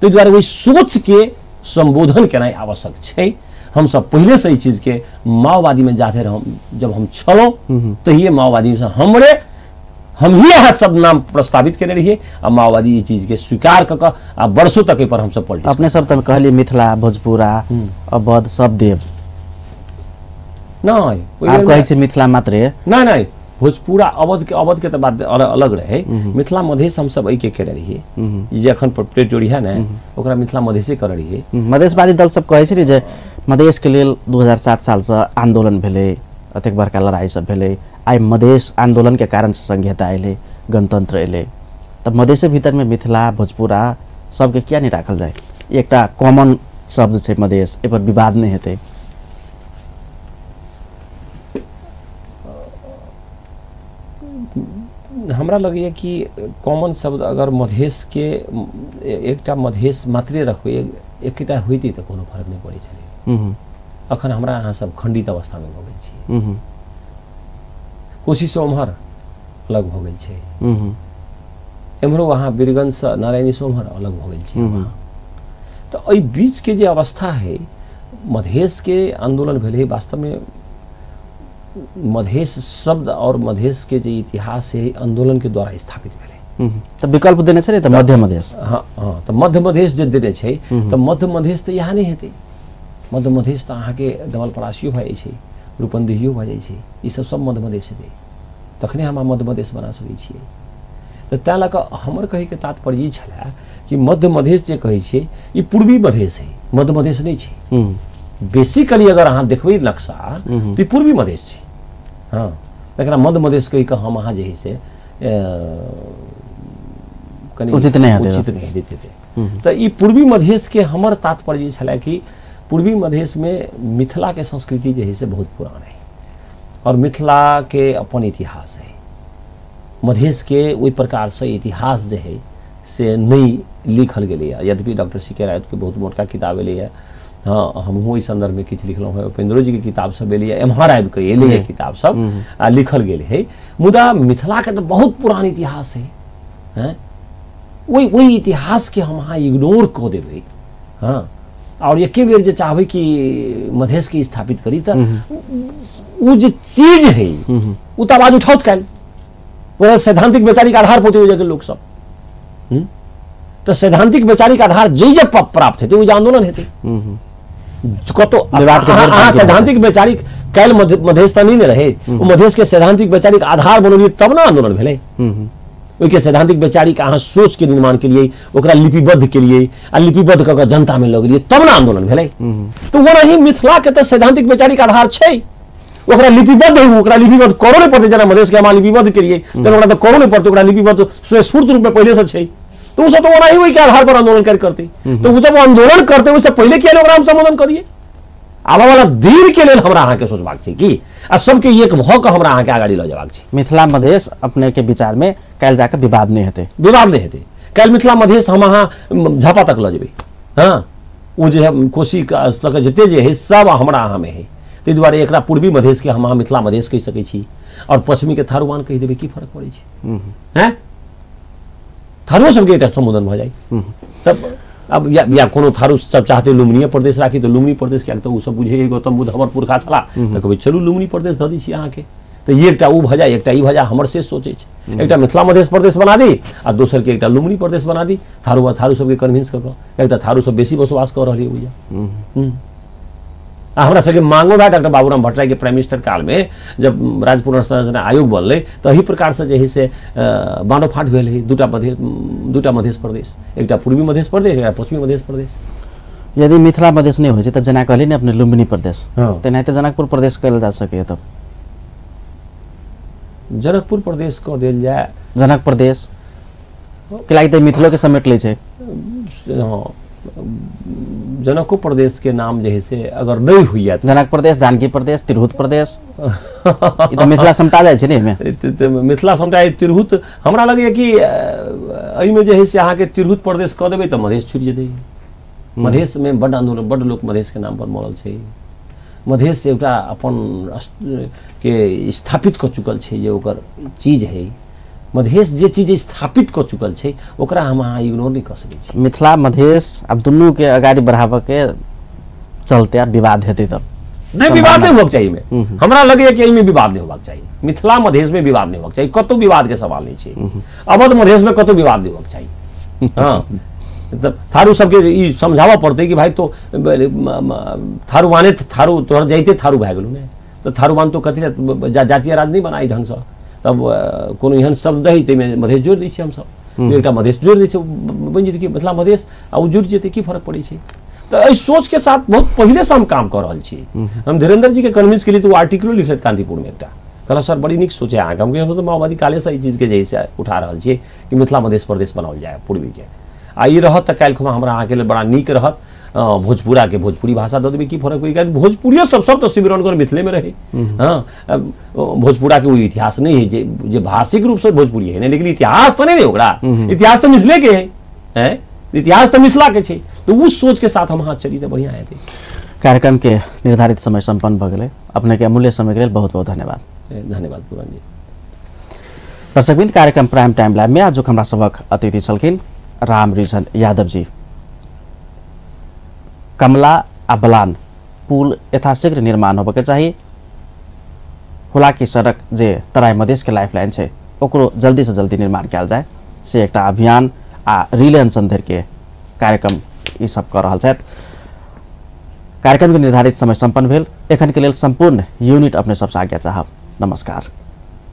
ताहि दुआरे ओहि सोचके सम्बोधन केनाइ आवश्यक छै। हमसब पहिलेसँ एहि चीजके माओवादीमे जाते रह, जब हम छलहुँ तहिए माओवादीसँ हमरे हमही अहाँ सब नाम प्रस्तावित केने रहियै आ माओवादी ई चीजके स्वीकार कऽ कऽ आ वर्षों तक एहिपर हमसब पॉलिटिक्स। अपने सब तऽ कहलियै मिथिला भोजपुरा अवध सब देव, नहि आब कहै छी मिथिला मात्रे? नहि नहि, भोजपुरा अवध के, अवध के तऽ बात अलग रहै, मिथिला मधेश हमसब एहिके केने रहियै। ई जे अखन प्लेट है ने ओकरा मिथिला मधेशे करै रहियै। मधेशवादी दल सब कहै छै ने जे मधेश के लेल 2007 सालसँ आन्दोलन भेलै, अतेक बड़का लड़ाई सब भेलै, आइ मधेश आन्दोलन के कारण से संघीयता अयलै, गणतंत्र अयलै, तऽ मधेशे भीतरमे मिथिला भोजपुरा सबके किया नहि राखल जाय? एकटा कॉमन शब्द छै मधेश, एहिपर विवाद नहि हेतै। हमरा लगैए कि कॉमन शब्द अगर मधेश के एकटा मधेश मात्रे रखबै, एकेटा होइतै तऽ कोनो फरक नहि पड़ै छलै। अखन हमरा अहाँ सब खंडित अवस्थामे भऽ गेल छी, कोशीसँ ओम्हर अलग भऽ गेल छै, एम्हरो अहाँ वीरगंजसँ नारायणीसँ ओम्हर अलग भऽ गेल छै। तऽ एहि बीचके जे अवस्था है, मधेशके आन्दोलन भेलै, वास्तवमे मधेश शब्द और मधेश के जे इतिहास है आन्दोलन के द्वारा स्थापित भेलै। तऽ विकल्प देने छै ने तऽ मध्य मधेश? हाँ हाँ, तऽ मध्य मधेश जे देने छै तऽ मध्य मधेश तऽ यहाँ नहि हेतै। मध्य मधेश तऽ अहाँके नवलपरासियो भऽ जाइ छै, रूपन्देहियो भऽ जाइ छै, ई सब सब मध्य मधेश हेतै, तखने हम मध्य मधेश बना सकै छियै। तऽ तैँ लऽ कऽ हमर कहैके तात्पर्य ई छलै कि मध्य मधेश जे कहै छियै ई पूर्वी मधेश है, मध्य मधेश नहि छै। बेसिकली अगर अहाँ देखबै नक्शा तऽ ई पूर्वी मधेश छै। हाँ, एकरा मध्य मधेश कहि कऽ हम अहाँ जे है से कनि उचित नहि हेतै, उचित नहि हेतै। तऽ ई पूर्वी मधेशके हमर तात्पर्य छलै कि पूर्वी मधेशमे मिथिलाके संस्कृति जे है से बहुत पुरान है और मिथिलाके अपन इतिहास है। मधेशके ओहि प्रकारसँ इतिहास जे है से नहि लिखल गेलैए। यद्यपि डॉक्टर सी के राउतके बहुत मोटका किताब एलैए, हाँ हमहूँ ओहि सन्दर्भमे किछु लिखलहुँ हेँ, उपेंद्रो जीके किताब सब एलैए, एम्हर आबिकऽ एलैए किताब सब आ लिखल गेल है। मुदा मिथिलाके तऽ बहुत पुरान इतिहास है, हैं ओहि इतिहासके हम अहाँ इग्नोर कऽ देबै, हाँ और एके बेर जे चाहबै कि मधेशके स्थापित करी तऽ ओ जे चीज है ओ तऽ आवाज उठाओत काल्हि, ओकरा सैद्धांतिक वैचारिक आधार पर ओहि जगह लोक सब, तऽ सैद्धांतिक वैचारिक आधार जे जे प्राप्त हेतै ओ जे आंदोलन हेतै। कतौ अहाँ सैद्धांतिक वैचारिक काल्हि मधेश तऽ नहि ने रहै, ओ मधेशके सैद्धांतिक वैचारिक आधार बनौलियै तब ने आंदोलन भेलै। ओहिके सैद्धांतिक वैचारिक अहाँ सोचके निर्माण केलियै, ओकरा लिपिबद्ध केलियै आ लिपिबद्ध कऽ कऽ जनतामे लऽ गेलियै तब ने आंदोलन भेलै। तऽ ओनाही मिथिलाके तऽ सैद्धांतिक वैचारिक आधार छै, ओकरा लिपिबद्ध है, ओकरा लिपिबद्ध करऽ नहि पड़तै। जेना मधेशके हम लिपिबद्ध केलियै तहन ओकरा तऽ करऽ नहि पड़तै, ओकरा लिपिबद्ध स्वस्फूर्त रूपमे पहिलेसँ छै, तऽ ओसब तऽ ओनाही ओहिके आधार पर आंदोलन करतै। तऽ ओ जब आंदोलन करतै ओहिसँ पहिले किया नहि ओकरा हम सम्बोधन करियै? आबऽ वाला दिन के लेल हमरा अहाँके सोचबाक छै कि आ सबके एक भऽ कऽ हमरा अहाँके अगाडि लऽ जेबाक छै। मिथिला मधेश अपने के विचार में काल्हि जाके विवाद नहि हेतै? विवाद नहि हेतै। काल्हि मिथिला मधेश हम अहाँ झापा तक लऽ जेबै, हाँ ओ जे है कोसी तक जते जे है सब हमरा अहाँमे है। ताहि दुआरे एकरा पूर्वी मधेशके हम अहाँ मिथिला मधेश कहि सकै छी और पश्चिमीके थारूवान कहि देबै, की फर्क पड़ै छै? हैं थारुओ सबके एकटा सम्बोधन भऽ जाइ तब। अब या कोनो थारू सब चाहते लुम्बिनी प्रदेश राखी तऽ लुम्बिनी प्रदेश, किएक तऽ ओ सब बुझे गौतम बुद्ध हमर पुरखा छलाह, तऽ कहबै चलू लुम्बिनी प्रदेश दऽ दै छी अहाँके। तऽ एकटा ओ भऽ जाय एकटा ई भऽ जाय, हमर से सोचै छै एकटा मिथिला मधेश प्रदेश बना दी आ दोसरके एकटा लुम्बिनी प्रदेश बना दी। थारू आ थारू सबके कन्विंस कऽ कऽ, किएक तऽ थारू सब बेसी बसोबास कऽ रहल ओहिया। आ हमरा सबके मांगो भए डॉक्टर बाबूराम भट्टराईके प्राइम मिनिस्टर कालमे जब राज्य पुनर्संरचना आयोग बनलै तऽ एहि प्रकारसँ जे है से बाँटोफाँट भेल है, दूटा मधेश प्रदेश, एकटा पूर्वी मधेश प्रदेश एकटा पश्चिमी मधेश प्रदेश। यदि मिथिला मधेश नहि होइ छै तऽ जेना कहली ने अपने लुम्बिनी प्रदेश, तेनाहिते जनकपुर प्रदेश कहल जा सकैए। तब जनकपुर प्रदेश कऽ देल जाय, जनक प्रदेश कैलाकि तऽ मिथिलोके समेट लै छै। हाँ जनको प्रदेश के नाम जे है से अगर नहीं हुई है, जनक प्रदेश, जानकी प्रदेश, तिरहुत प्रदेश, ई तऽ मिथिला समटा जाइ छै ने एहिमे। मिथिला समटा तिरहुत हमरा लगैए कि एहिमे जे है से अहाँके तिरहुत प्रदेश कऽ देबै तऽ मधेश छुटि जेतै। मधेशमे बड्ड आन्दोलन, बड्ड लोक मधेशके नाम पर मरल छै। मधेश एकटा अपन के स्थापित कऽ चुकल छै जे ओकर चीज है। मधेश जे चीज स्थापित कऽ चुकल छै ओकरा हम अहाँ इग्नोर नहि कऽ सकै छी। मिथिला मधेश आब दुनूके अगाडि बढ़ाबऽके चलते आब विवाद हेतै तब? नहि, विवाद नहि होबाक चाही एहिमे। हमरा लगैए कि एहिमे विवाद नहि होबाक चाही, मिथिला मधेशमे विवाद नहि होबाक चाही, कतहु विवादके सवाल नहि छै। अवध मधेशमे कतहु विवाद नहि होबाक चाही। हाँ तब थारू सबके ई समझाबऽ पड़तै कि भाई तो थारूवाने थारू तोहर जाइते थारू भए गेलौ ने, तऽ थारूवान तो कथी जातीय राज नहि बनाई ढङ्गसँ। तब कोनो एहन शब्द है ताहिमे मधेश जोड़ि दै छियै हमसब, एकटा मधेश जोड़ि दै छियै, बनि जेतै कि मिथिला मधेश आ ओ जुड़ि जेतै, की फर्क पड़ै छै? तऽ एहि सोचके साथ बहुत पहिलेसँ हम काम कऽ रहल छी। हम धीरेन्द्र जीके कन्विंस केलियै तऽ ओ आर्टिकलो लिखलथि कान्तिपुरमे एकटा, कहलक सर बड़ी नीक सोच है अहाँके। हम हमसब तऽ माओवादी कालेसँ एहि चीजके जे है से उठा रहल छियै कि मिथिला मधेश प्रदेश बनाओल जाय पूर्वीके, आ ई रहत तऽ काल्हि खुमा हमरा अहाँके लेल बड़ा नीक रहत। भोजपुराके भोजपुरी भाषा दऽ देबै, की फर्क पड़ै? कियाकि भोजपुरियो सब सब तऽ शिविर मिथिलेमे रहै। हाँ भोजपुराके ओ इतिहास नहि है जे जे भाषिक रूपसँ भोजपुरी है ने, लेकिन इतिहास तऽ नहि है ओकरा, इतिहास तऽ मिथिलेके है, हैं इतिहास तऽ मिथिलाके छै। तऽ उस सोचके साथ हम अहाँ चली तऽ बढ़िआँ हेतै। कार्यक्रमके निर्धारित समय सम्पन्न भऽ गेलै। अपनेके अमूल्य समयके लेल बहुत बहुत धन्यवाद। धन्यवाद पूरन जी। दर्शकवृन्द, कार्यक्रम प्राइम टाइम लाइव में आजुक हमरा सभक अतिथि छलखिन राम रिझन यादव जी। कमला आ बलान पुल यथाशीघ्र निर्माण होबके चाही। हुलाकी सड़क जे तराई मधेश के लाइफलाइन छै ओकरो जल्दी से जल्दी निर्माण कयल जाय, से एकटा अभियान आ रिले अनशन धरि के कार्यक्रम ई सब कऽ रहल छथि। कार्यक्रम के निर्धारित समय सम्पन्न भेल। एखन के लेल संपूर्ण यूनिट अपने सबसँ आज्ञा चाहब। नमस्कार।